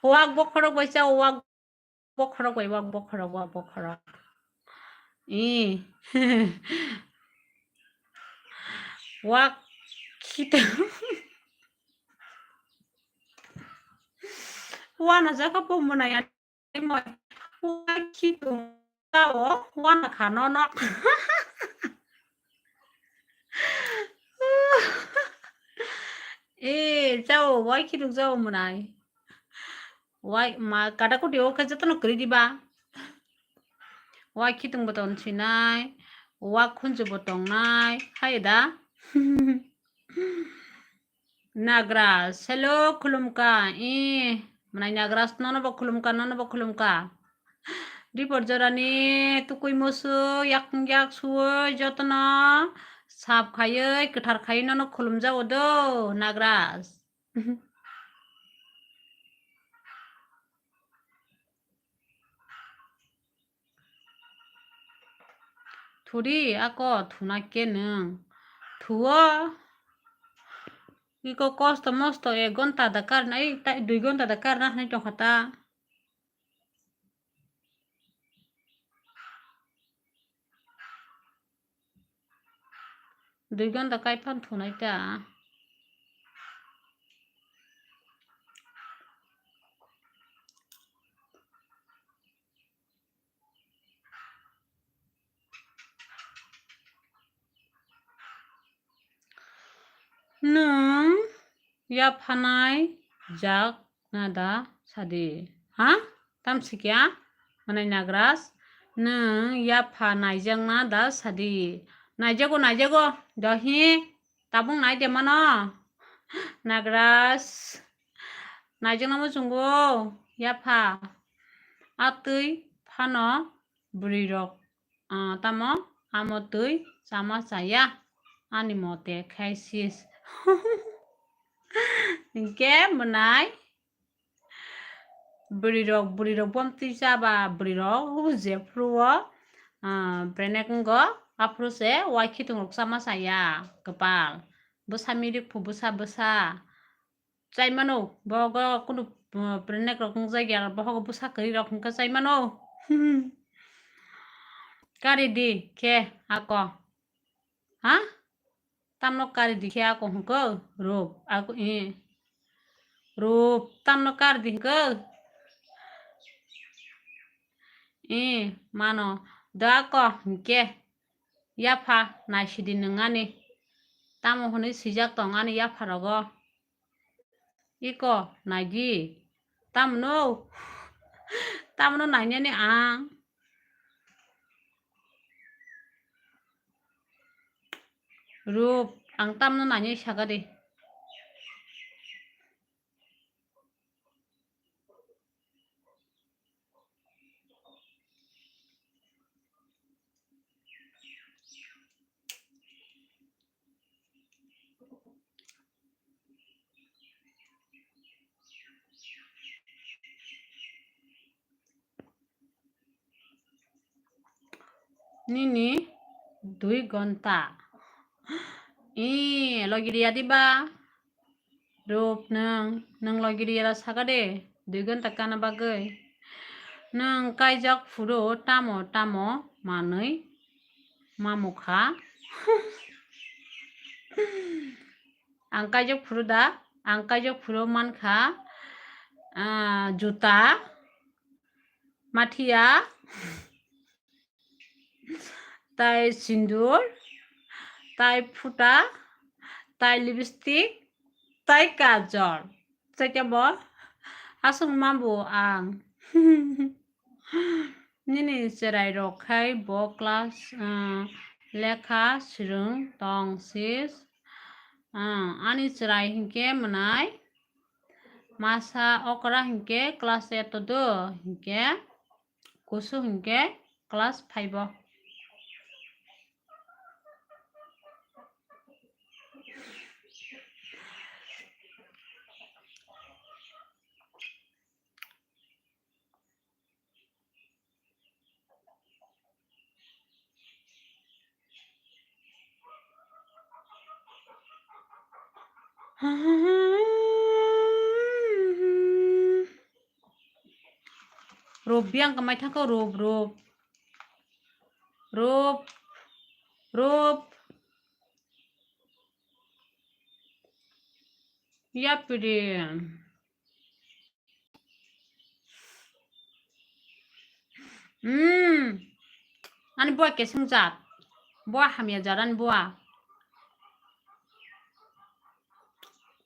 Wak bokhorok bai cha, wak bokhorok bai, wak bokhorok, wak bokhorok. I. Wak khitung. Wana jaka bo mwnai ani moi. Wak khitung chao, wana kha nono. E, chao, wak khitung chao mwnai. Wai ma kada kuti o khe jotono kwrwi diba. Wai khitung bo tong sinai, wak khunju bo tongnai, hai da. Nagraj, hello, khulumkha, i, mwnai Nagraj, nono bo khulumkha, nono bo khulumkha. Dipor jorani tukui musu, yak yak suoi, jotono sap khaioi, kwthar khaioi, nono khulumjao do, Nagraj. Thuri ako thuna khe nwng. Thuo. Iko kosto mosto ek gonta da karnai, tai dui gonta da karna hinwi tongkha ta. Dui gonta kai phan thunai ta. Nwng yaphanai jak na da sadi. Ha? Tamsikya? Mwnai Nagraj, nwng yapha naijakna da sadi. Naijago, naijago. Dohi tabung nai de mano. Nagraj, naijakna muchungo yapha. Atwi phano bwrwirok, ah, tamo amo twi chama chaya ani mote khai sis. Hinkhe mwnai bwrwirok, bwrwirok bomtwi chaba bwrwirok jephru o, ah, pregnant wngo, aphuru se wai khitung rok chama chaya kwpal. Bwsa mirik phu bwsa bwsa. Chai mano, bogo kunu, uh, pregnant rok wngjakya, bohogo bwsa kwrwi rok hwnkhe chai mano. Kari di khe ako. Ha? Tamno kari di khe ako hwnkhe? Rup, ako, eh. Rup, tamno kari di hwnkhe? Eh, mano. Da ako hwnkhe. Yapha, naisidi nwng ani. Tamo hwnwi swijak tong ani yapha rogo. Iko, naidi. Tamno? Tamno nainani ang? Rup, ang tamno nainai saka de. Nini dui gonta. Ee, logi riya diba? Rup nwng, nwng logi riya saka de, dui gonta kana bagwi. Nwng kaijak phuru tamo tamo manwi mamukha. Ang kaijak phuru da, ang kaijak phuru mankha, ah, juta, mathiya, tai sindur, tai phuta, tai lipstick, tai kajol. Chakya bo aswk ma bo ang. Nini cherai rok khai bo class, ah, lekha swrwng tong sis. Ah, ani cherai hinkhe mwnai masa okra hinkhe class eight o do hinkhe. Kusu hinkhe class five o. Rup biyang kamai thangkho, rup, rup. Rup, rup. Yapri. Hmm. Ani bua keseng jat. Bua hamya jat ani bua.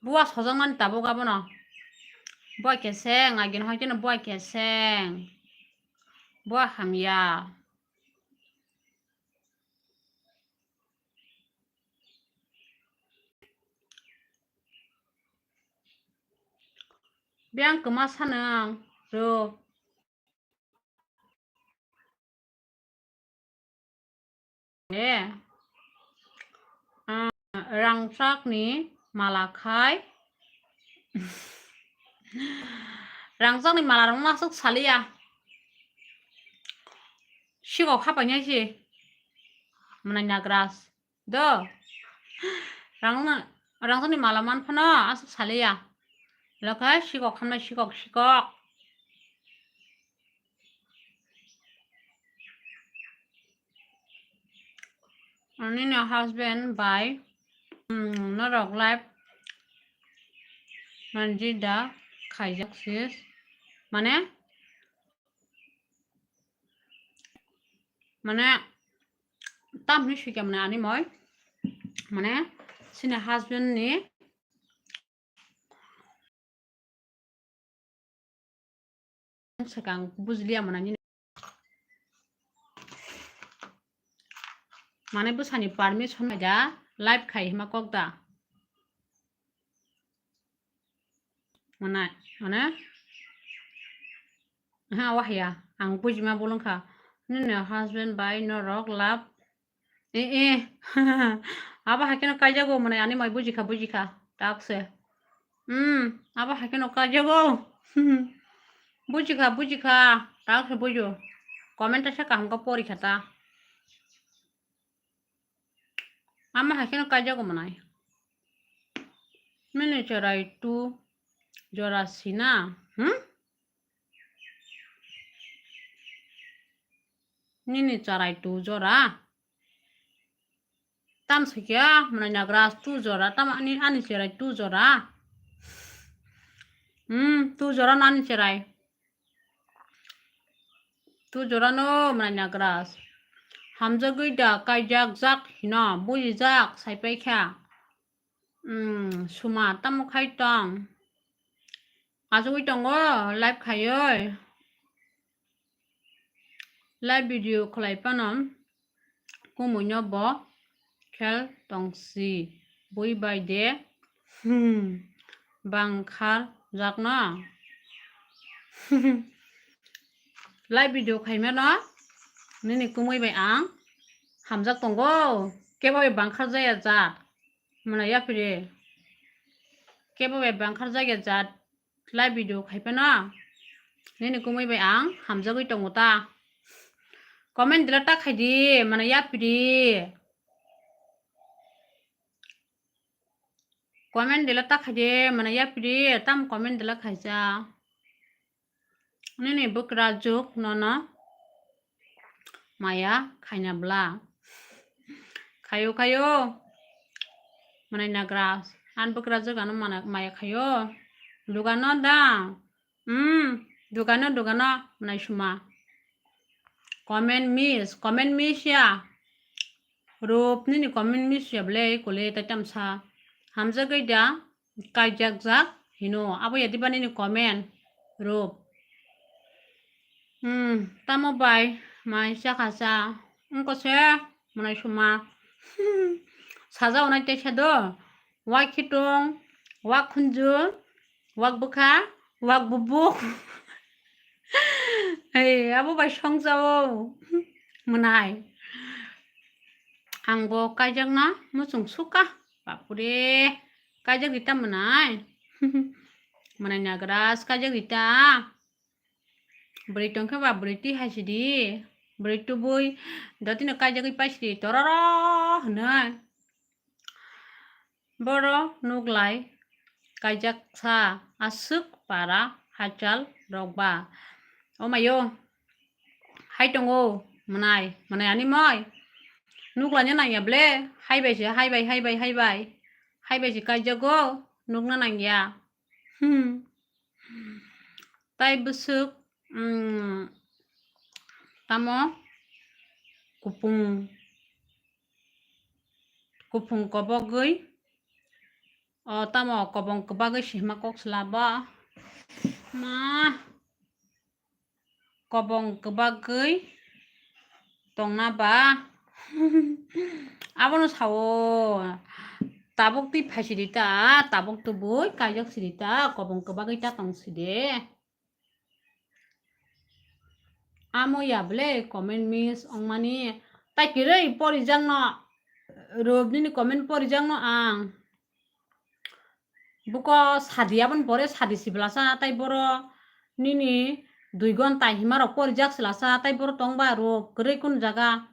Bua sojak mani tabuk abono. Bua keseng, agini hoi keno bua keseng. Bua hamya. Biyang kwma sanang, ro. Eh. Ah, rangchakni mala khai. Rangchakni mala rok masuk saliya. Sikok hapai nai si. Mwnai nagras. Do. Rang, rangchakni mala man phano aswk saliya. Lokhe sikok khamnai sikok, sikok. Nini husband bai, mm, norok live manjida khaijak sis. Mane, mane, tam hinwi swikha mane ani moi. Mane, chini husband ni swkang bujliya mane nini. Mane bwsani permission bai da live khai hima kok da. Mane, mane? Ha, wahya. Ang bujima bolong kha. Nini husband bai norok love. Eh, eh. Abo haikhe no kaijago mane ani mai bujikha, bujikha. Takse. Hmm, abo haikhe no kaijago. Bujikha, bujikha. Takse bujo. Comment ta sa kaham ka pori kha ta. Ama haikhe no kaijago mwnai. Nini cherai tu jora sina, hmm? Nini cherai tu jora. Tam sikya mwnai nagras tu jora, tam ani, ani cherai tu jora. Hmm, tu jora nani cherai. Tu jorano mwnai nagras. Hamjagwi da kaijak jak hino, bujijak saipai kha. Hmm, suma tamo khai tong. Achugwi tongo live khaioi. Live video khlai phano kumuino bo khel tongsi bui bai de. Hmm, bangkhar jakno. Live video khaimano nini kumui bai ang hamjak tongo. Kebo bai bangkhar jaya jat. Mwnai yapire. Kebo bai bangkhar jaya jat. Live video khai phano nini kumui bai ang hamjagwi tongo ta. Comment dila ta khaidi, mana yapiri. Comment dila ta khaidi, mana yapiri, tam comment dila khaija. Nini bwkra juk nono maya khaina bla. Khayo, khayo. Manai nagra. An bwkra juk ano mana maya khayo. Dugano da. Hmm. Dugano, dugano. Manai suma. Comment miss. Comment miss ya. Rup nini comment miss ya ble kole tai tamsa. Hamjagwi da. Kaijakjak hino. Abo yadiba nini comment. Rup. Hmm, tamo bai mai chakha cha. Wngkose manai suma. Saja onai teisa do. Wak khitung, wak khunju, wak bwkha, wak bubuk. Hey, abo bai songjao. Manai. Ang bo kaijakna muchung suka. Bapure. Kaijak rita manai. Manai nagra kaijak rita. Bwrwi tongkhe ba bwrwi twi hai sidi. Bwrwi tubui dotino kaijagwi pai sidi tororo hwnwi. Boro nuklai kaijak sa aswk para hachal rok ba. O mayo, hai tongo, manai, manai ani moi. Nuklaina nangya ble, hai bai se, hai bai, hai bai, hai bai. Hai bai se kaijago, nukna nangya. Hmm. Tai bwswk, mm, tamo kupung, kupung kobogwi, o tamo kobong kwbagwi sima kok sla bo. Ma, kobong kwbagwi tongna ba. Abono sao, tabuk twi phai sidi ta, tabuk tubui kaijak sidi ta, kobong kwbagwi ta tong sidi. Amo ya ble comment miss ongmani, tai kwrwi porijakno, Rup nini comment porijakno ang. Buko sadi aboni pore sadi siblasa, tai boro nini dui gonta himarok porijak silasa, tai boro tongba Rup kwrwi kun jaga.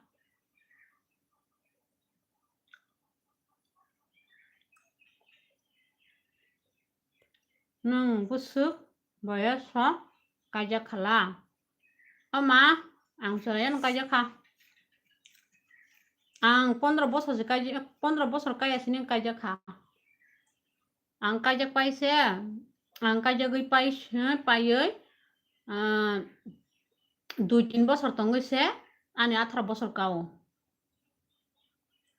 Nwng bwswk boyos o kaijak khala? O ma, ang chwraiyano kaijak kha. Ang pondro bosor se kaijak, pondro bosor kaya sini kaijak kha. Ang kaijak pai se, ang kaijagwi pai se, paiwi, ah, dui tin bosor tongwi se, ani atharo bosor kao.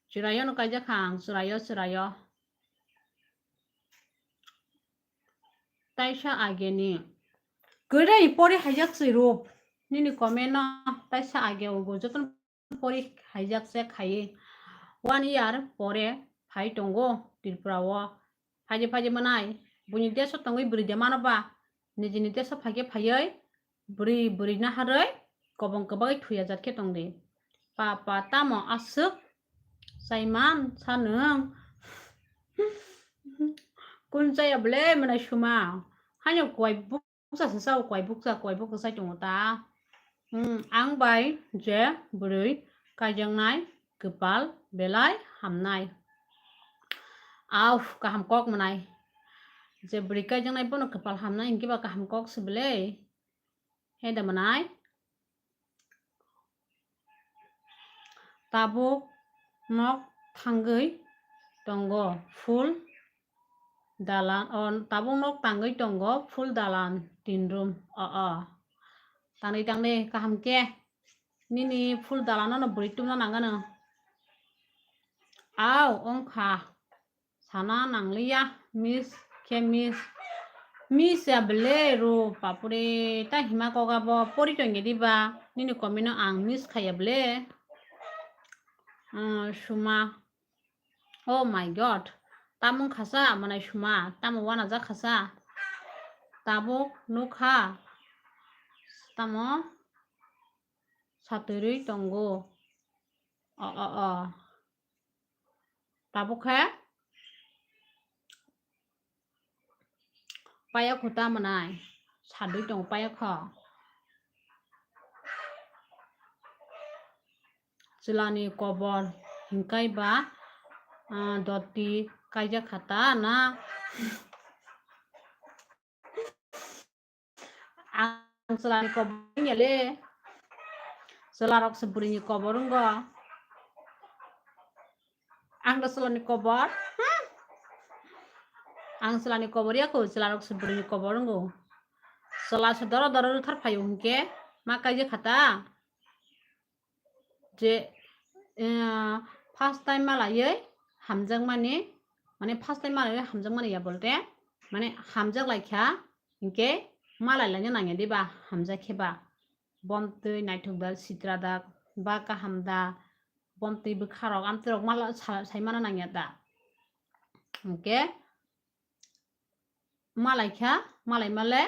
Chwraiyano kaijak kha ang, chwraio, chwraio. Taisa ageni. Kwrwi pori haijak se Rup. Nini comment no taisa age ugo jotono pori haijak se khaiwi. One year pore phai tongo Tripura o. Phaidi phaidi manai. Buini desh o tongwi bwrwi de mano ba. Nijini desh o phaikhe phaiwi bwrwi bwrwi naharwi kobong kwbagwi thuya jat khe tongdi. Papa tamo aswk chaiman sa nwng? Kun chaya ble manai suma? Haino kuai bukcha se chao, kuai bukcha, kuai bukcha chai tongo ta. Hmm, ang bai je bwrwi kaijaknai kwpal belai hamnai. Au, kaham kok manai. Je bwrwi kaijaknai bono kwpal hamnai hinkhe ba kaham kok se ble. He da manai. Tabuk nok thangwi tongo phul dalan, o, tabuk nok tangwi tongo phul dalan tin room. O, o. Tangdi, tangdi, kaham khe. Nini phul dalan no bwrwi tubuna nangano. Au, wngkha. Sana nangliya, miss khe miss. Miss ya bele Rup, bapure, ta hima koga bo pori tongya diba? Nini comment no ang miss khaya bele. Ah, suma. Oh my God. Tamung khasa, manai suma. Tamo wana jak khasa. Tabuk nukha. Tamo satwrwi tongo. O, o, o. Tabuk khe payakho ta manai sadwi tongo payakho. chwlani kobor hinkai ba, ah, doti kaijak kha ta na? Ang chwlani kobor wngya le. Chwlarok se bwrwini kobor wngo. Ang do chwlani kobor. Hmm. Ang chwlani kobor ya kho, chwlarok se bwrwini kobor wngo. Chwla se doro doro rwthar phaio hinkhe ma kaijak kha ta. Je, eh, first time malaiwi hamjakmani, mane first time malaiwi hamjakmani ya bolte, mane hamjak laikha, hinkhe malai laina nangya diba, hamjak khe ba. Bomtwi naithok da, sitra da, ba kaham da, bomtwi bwkharok, amtwirok mala sa-, saimano nangya da. Hinkhe malaikha, malai male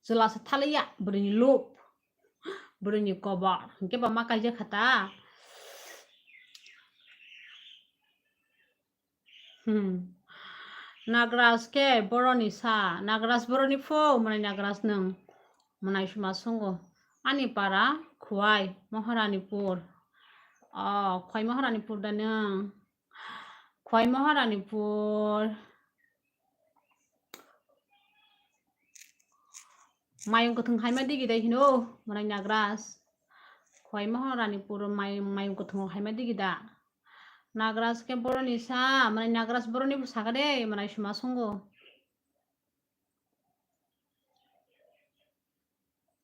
chwla se thaliya, bwrwini lup, bwrwini kobor, hinkhe ba ma kaijak kha ta. Hmm. Nagraj khe boroni sa, Nagraj boroni phu, mwnai Nagraj nwng, mwnai suma sungo. Ani para Khwai Maharanipur. O, Khwai Maharanipur da nwng? Khwai Maharanipur. Mayung kwthwng haima digi dai hino, mwnai Nagraj. Khwai Maharanipur may-, mayung kwthwng haima digi da. Nagraj khe boroni sa, mwnai Nagraj boroni bo saka de, mwnai suma sungo.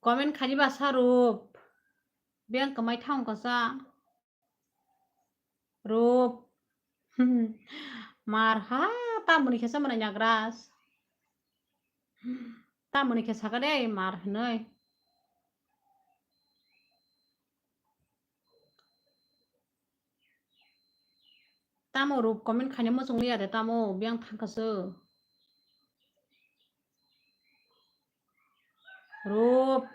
Comment khaiba sa Rup. Biyang kwmai thang kasa. Rup. Mar ha, tamoni khe sa mwnai Nagraj. Tamoni khe saka de mar hinoi. Tamo Rup comment khaina muchung liya de tamo, biyang thang kasa. Rup.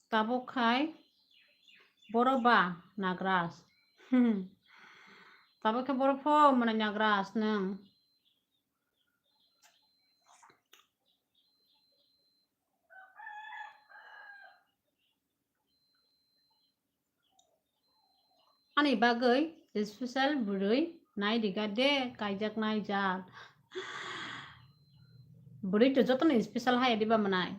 Tabuk khai borok ba Nagraj. Tabuk khe borok pho mwnai Nagraj nwng. Ani bagwi special bwrwi nai rwgade kaijaknai jat. Bwrwi to jotono special hai diba mwnai.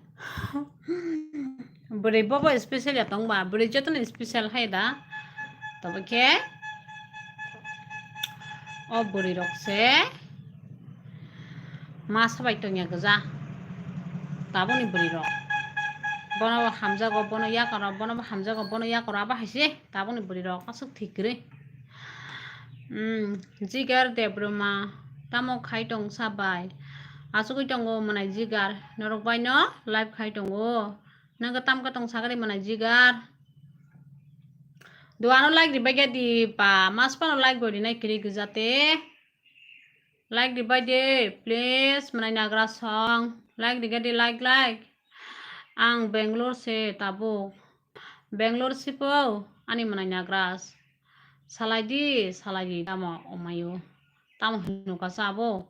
Bwrwi bobo special ya tongba, bwrwi jotono special hai da. Tobo khe o bwrwi rok se ma sabai tongya gwja. Tabukni bwrwi rok. Bono bo hamjago, bono yakaro, bono bo hamjago, bono yakaro, abo hai se. Tabukni bwrwi rok aswk thik kwrwi. Hmm, Jigar Debbarma, tamo khai tong sa bai? Asugwi tongo mwnai Jigar, norok bai no live khai tongo. Nang tam ka tong sakari mwnai Jigar. Duano like ribai gya di pa, mas pano like bo rinai kwrwi gwja te. Like ribai de, please, mwnai Nagraj song. Like riga di, like, like. Ang Bangalore se tabuk. Bangalore sipo, ani mwnai Nagraj. Salai di, salai di, tamo omayo. Tamo hino kasa abo.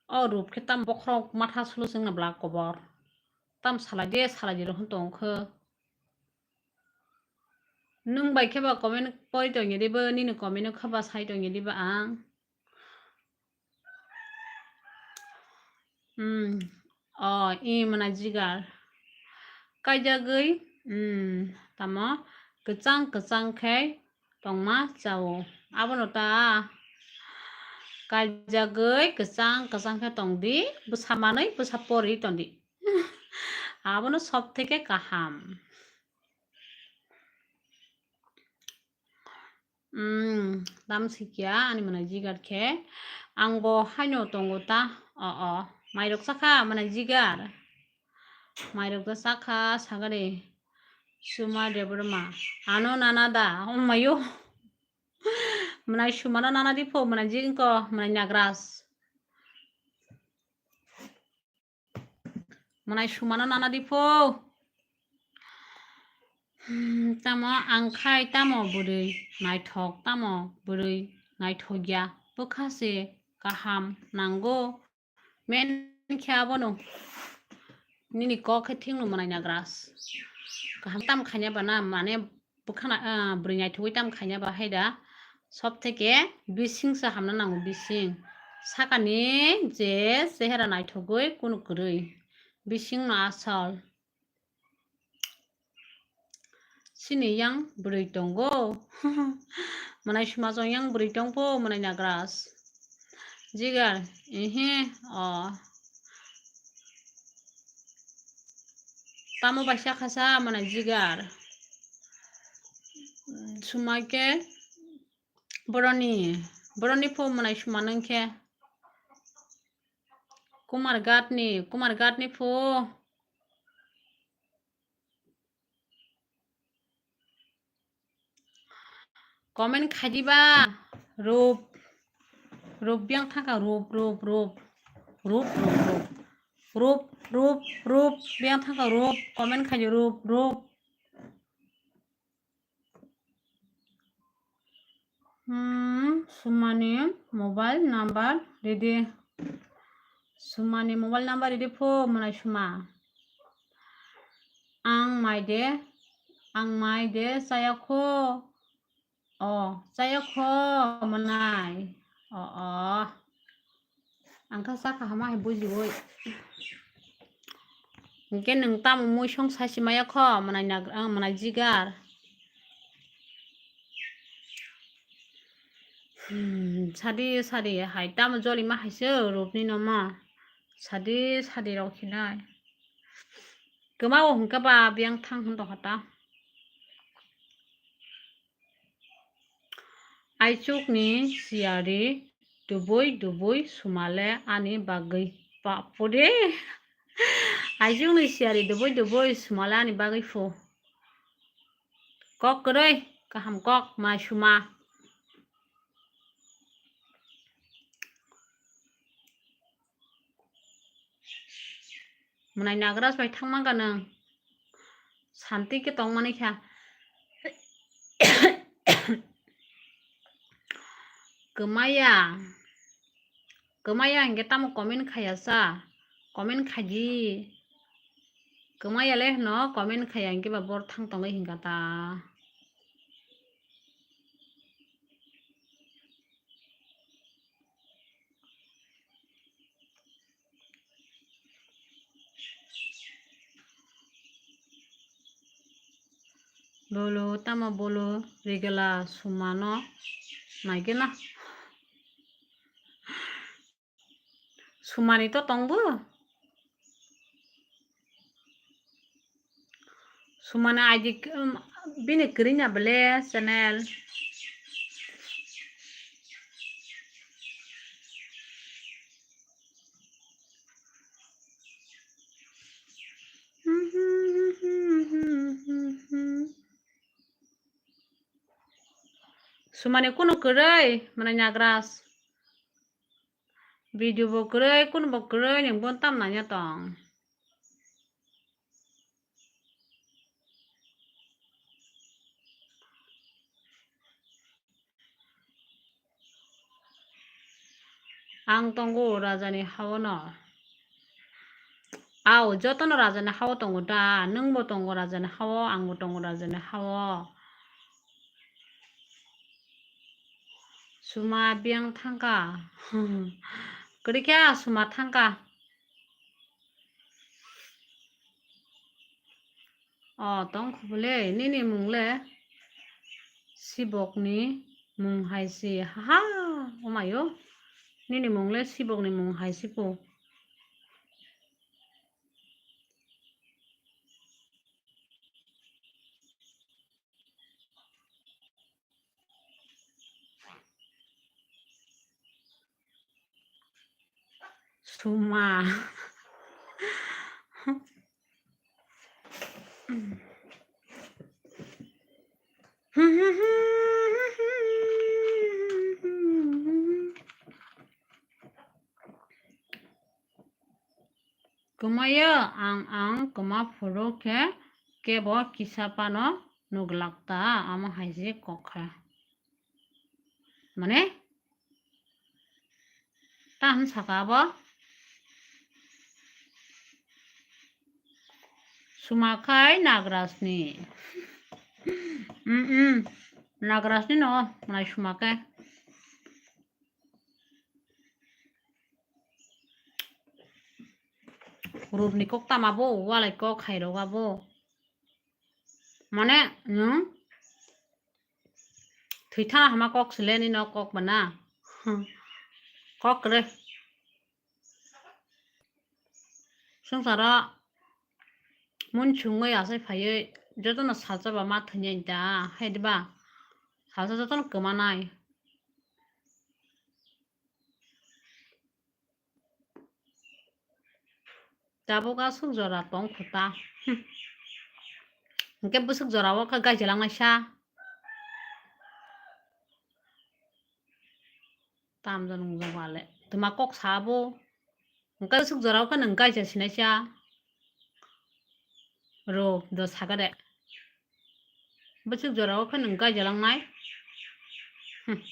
O Rup khe tam bokhorok matha sulu singna bla kobor. Tam salai de, salai di rohon tong khe. Nwng bai khe ba comment pori tongya dibo, nini comment no khe ba sai tongya dibo ang. Hmm. O, i mwnai Jigar. Kaijagwi, hmm, tamo kwchang kwchang khe tongma chao. Abono ta kaijagwi kwchang kwchang khe tongdi, bwsa manwi bwsa pori tongdi. Abono sob theke kaham. Hmm, tam sikya ani mwnai Jigar khe. Ang bo haino tongo ta. O, o. Mairok sakha mwnai Jigar. Mairok ta sakha sagari. Suma Debbarma. Ano nana da. O mayo. Mwnai Sumano nana di pho, mwnai Jigko, mwnai Nagraj. Mwnai Sumano nana di pho. Hmm, tamo ang khai tamo bwrwi naithok, tamo bwrwi naithok ya. Bwkha se kaham nango. Men khe abono. Nini kok khe thingno mwnai nagras. Kaham tam khaina ba na, mane bwkhana, ah, bwrwi naithogwi tam khaina ba hai da. Sob theke bising se hamna nango, bising. Sakani je chehera naithogwi kunu kwrwi. Bisingno asol. Chini yang bwrwi tongo. Mwnai suma jong yang bwrwi tongbo, mwnai nagras. Jigar, ehe, o. Tamo baisa khasa mwnai jigar. Suma khe boroni, boroni pho mwnai suma nang khe. Kumar Gatni, Kumar Gatni pho. Comment khaidi ba, rup, rup biyang thangka, rup, rup, rup, rup, rup, rup, rup, rup, rup biyang thangka, rup, comment khaidi, rup, rup. Hmm, Sumani mobile number ridi. Sumani mobile number ridi pho, mwnai suma. Ang mai de, ang mai de chaya kho. O, chaya kho, mwnai. O, o. Ang kha sakha hama hai bujiwi. Hinkhe nwng tamo muisong sasi maya kho, mwnai nag-, ah, mwnai jigar. Hmm, sadi, sadi, hai tamo jolima haise rupni nomo. Sadi, sadi rok hinai. Kwmao hwnkhe ba biyang thang hwn tongkha ta. Aichukni siyari dubui dubui sumale ani bagwi. Bapore. Aichukni siyari dubui dubui sumale ani bagwi phu. Kok kwrwi, kaham kok, mwnai suma. Mwnai nagras bai thangma gana. Santi khe tongmani kha. Kwmaya. Kwmaya hinkhe tamo comment khaya sa. Comment khaidi. Kwmaya le hwno comment khaya hinkhe ba bor thang tongwi hinkha ta. Bolo, tamo bolo, rigela sumano naigena. Sumani to tongbo. Sumani I D, um, bini kwrwi na bele channel. Sumani kunu kwrwi, mwnai nagras. Video bo kwrwi, kunu bo kwrwi, nwng bo tam nanya tong. Ang tongo rajani hao no. Ao, jotono rajani hao tongo da. Nwngbo tongo rajani hao, angbo tongo rajani hao. Suma biyang thangka. Kwrwikha suma thangka. O, tong khubule, nini mung le Sibokni mung hai si. Haha, omayo. Nini mung le Sibokni mung hai si po. Suma. Kwmaya ang, ang kwma phuru khe kebo kisa phano nuglak ta, amo hai se kok kha. Mane? Ta hwn saka abo? Sumakhai Nagrasni. Mm, mm. Nagrasni no, mwnai sumakhai. Rupni kok tama bo, walai kok hai rok abo. Mane, hmm? Thwi thana hama kok sile nino kok bana. Hmm. Kok re. Swngcharo mun chungwi asai phaiwi jotono salsa ba ma thwinai da, hai diba? Salsa jotono kwmanai. Tabuk aswk jora tong kho ta. Hmm. Hwnkhe bwswk jora o khe gaija langnaisa. Tamjani wngjago ale. Twma kok sabo. Hwnkhe bwswk jora o khe nwng gaija sinaisa. Ro, do sakade. Bwswk jora o khe nwng gaija langnai. Hmm.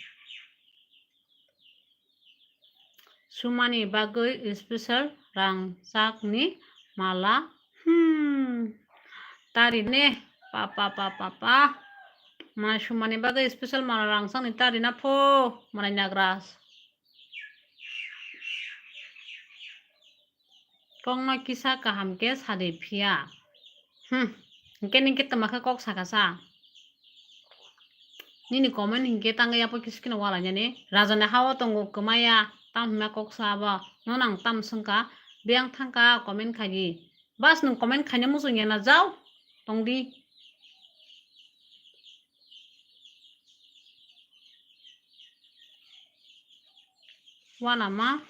Sumani bagwi special rangchakni mala. Hmm. Tari ne. Pa, pa, pa, pa, pa. Mane sumani bagwi special mala rangchakni tari na pho. Mane Nagras. Kokno kisa kaham khe sadi phiya. Hmm. Hwnkhe nini khe twma khe kok saka sa. Nini comment hinkhe tangwi yapha kisa kheno walainani. Rajani hao tongo kwmaya. Tam hwnma kok sa abo. Nono ang tam swngkha. Biyang thangkha comment khaidi. Bas nwng comment khaina muchungya na jao. Tongdi. Wanama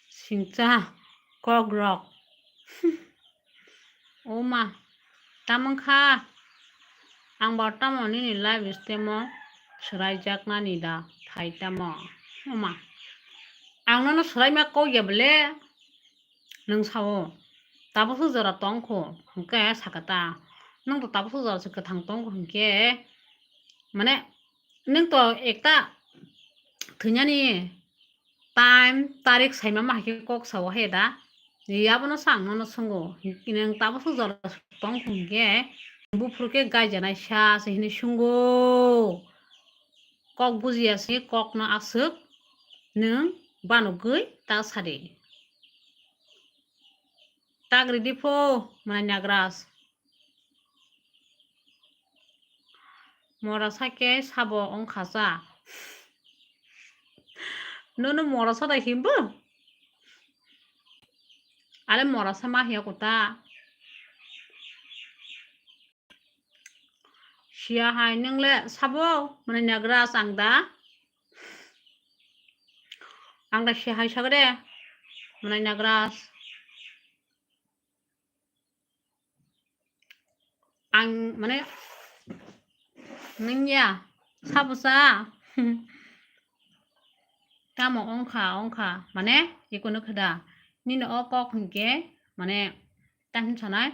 singcha kokrok. O ma, tamo kha? Ang bo tamo nini live stream o swraijaknani da thai tamo? O ma, ang nono swraima kok ya bole? Nwng sao, tabuk swk jora tong kho, hwnkhe saka ta. Nwng to tabuk swk jora se kwthang tong kho hwnkhe, mane, nwng to ekta thwinani time, tarik saima ma hai khe kok sao hai da. Abono sa ang nono swngo. Nwng tabuk swk jora tong kho hwnkhe, buphuru khe gaijanaisa se hinwi swngo. Kok bujiya se kokno aswk nwng banogwi ta sadi. Tak ridi pho, mwnai Nagras. Mora sa khe sabo wngkha cha. Nono mora sa da himbo? Ale mora sa ma hiya kota. Siya hai nwng le sabo, mwnai Nagras ang da. Ang da siya hai sagade, mwnai Nagras. Ang, mane, nwng ya, sabo sa? Tamo wngkha, wngkha, mane, ikono kheda. Nini o kok hinkhe, mane, ta hin sanai,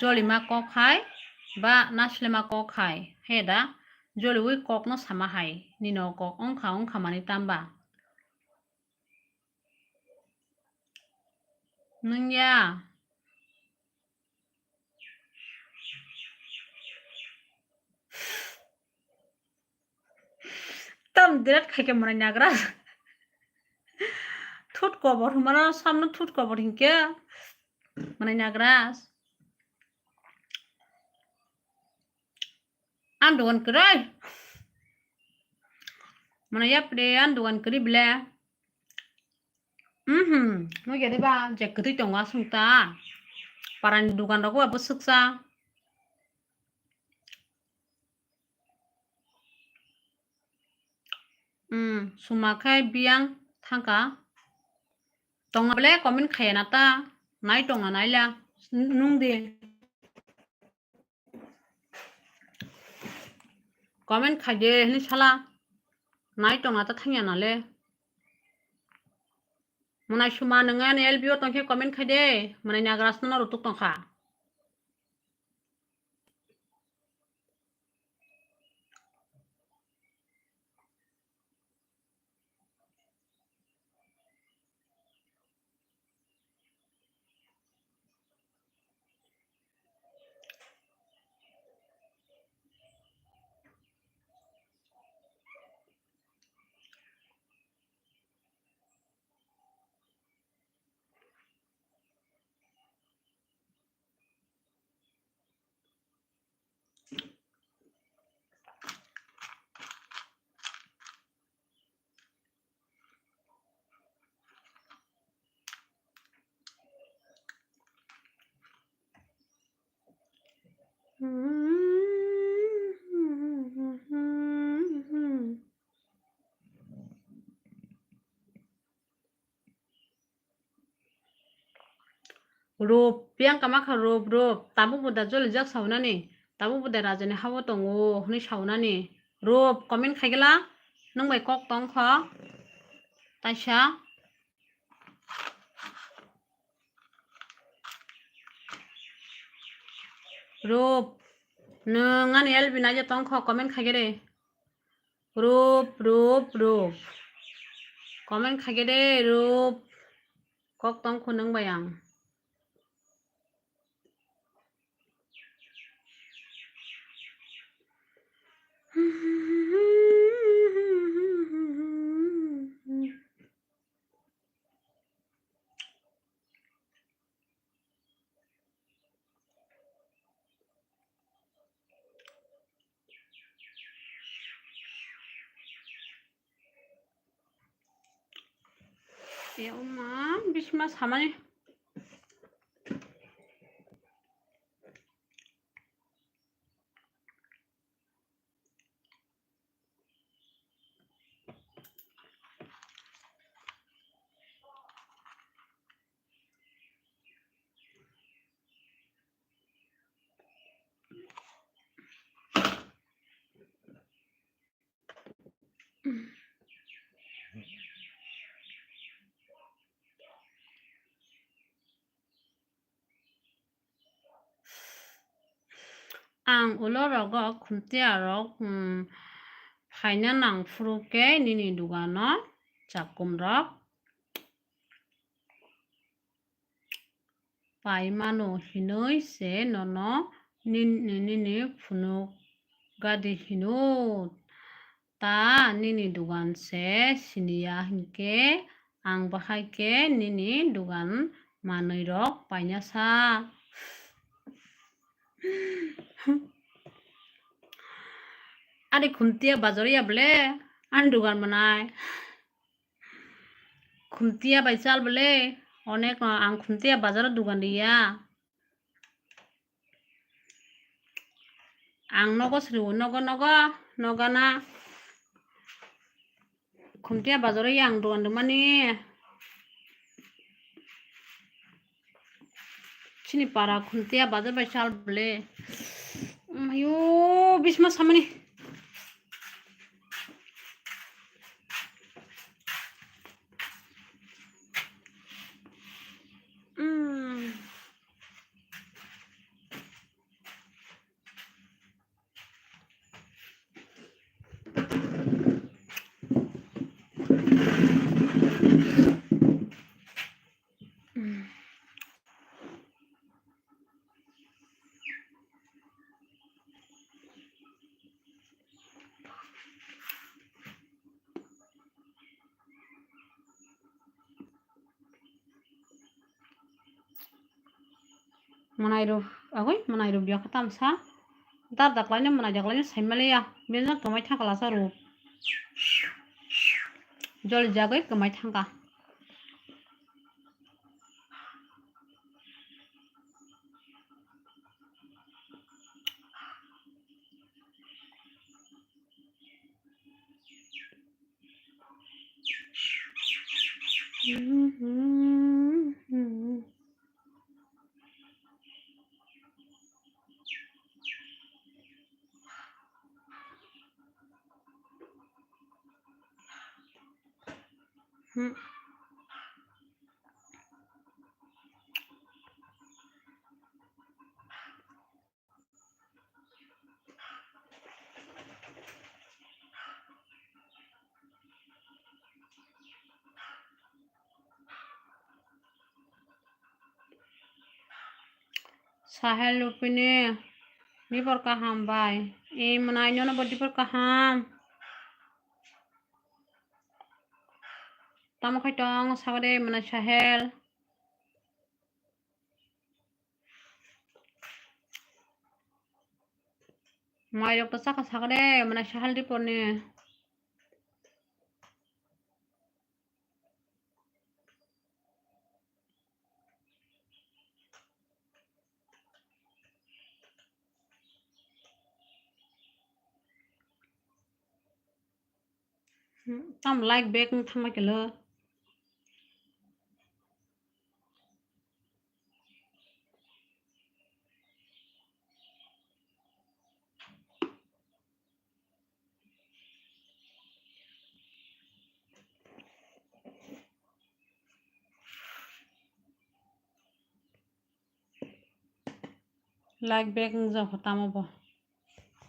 jolima kok hai, ba naslima kok hai, he da, joliwi kokno sama hai, nini o kok wngkha, wngkha mani tamba. Nwng ya. Tam dirat khai khe mwnai Nagras. Thut kobor hwnmano samno thut kobor hinkhe mwnai Nagras. Ang dogan kwrwi. Mwnai yapri ang dogan kwrwi ble. Mhm, nugya diba je kwtwi tongo aswk ta. Parani dogan rok ba bwswksa. Hmm, suma khai biyang thangkha. Tongna bole comment khaya na ta. Nai tongna naila. Nung di. Comment khaide hini sala. Nai tongna ta thangya nale. Mwnai suma nwnga ni L B o tongkhe comment khaide. Mwnai Nagras no rutuk tongkha. Rup, Priyanka makha rup, rup. Tabuk bo da jolijak saunani. Tabuk bo da rajani hao tongo hwnwi saunani. Rup, comment khaigela. Nwng bai kok tong kho. Taisa. Rup, nwng ani L B naija tong kho, comment khaigere. Rup, rup, rup. Comment khaigere, rup. Kok tong kho nwng bai ang. E oma, bisma samani. Ang ulo rogo khumtiya rok, um, phaina nang phuru khe nini dugano chakum rok pai mano hinwi se nono nin-, nini phunuk gadi hino. Ta nini dugan se siniya hinkhe ang bahai khe nini dugan manwi rok paina sa. Ari khumtiya bazar ya ble, ani dugan manai. Khumtiya bai chal ble, onek no ang khumtiya bazar o dugan riya. Ang nogo sriwo, nogo, nogo, nogo na. Khumtiya bazar o yang dugan rwmani. Chini para khumtiya bazar bai chal ble. Ayo, bisma samani. Mm. Mwnai rok, agoi mwnai rok biya khe tamsa. Dar daklaino mwnai daklaino saimaliya. Bini kwmai thangka lasa rok. Joli jagoi kwmai thangka. Hmm. Sahel Rupini, dipor kaham bai. E mwnai nono bo dipor kaham. Tamo khai tong sagade mwnai Sahel. Mai rok to chakha sakha de, mane sahal di porni. Hmm, tam like back wng thangma kelo. Like back wng jokho tamo bo.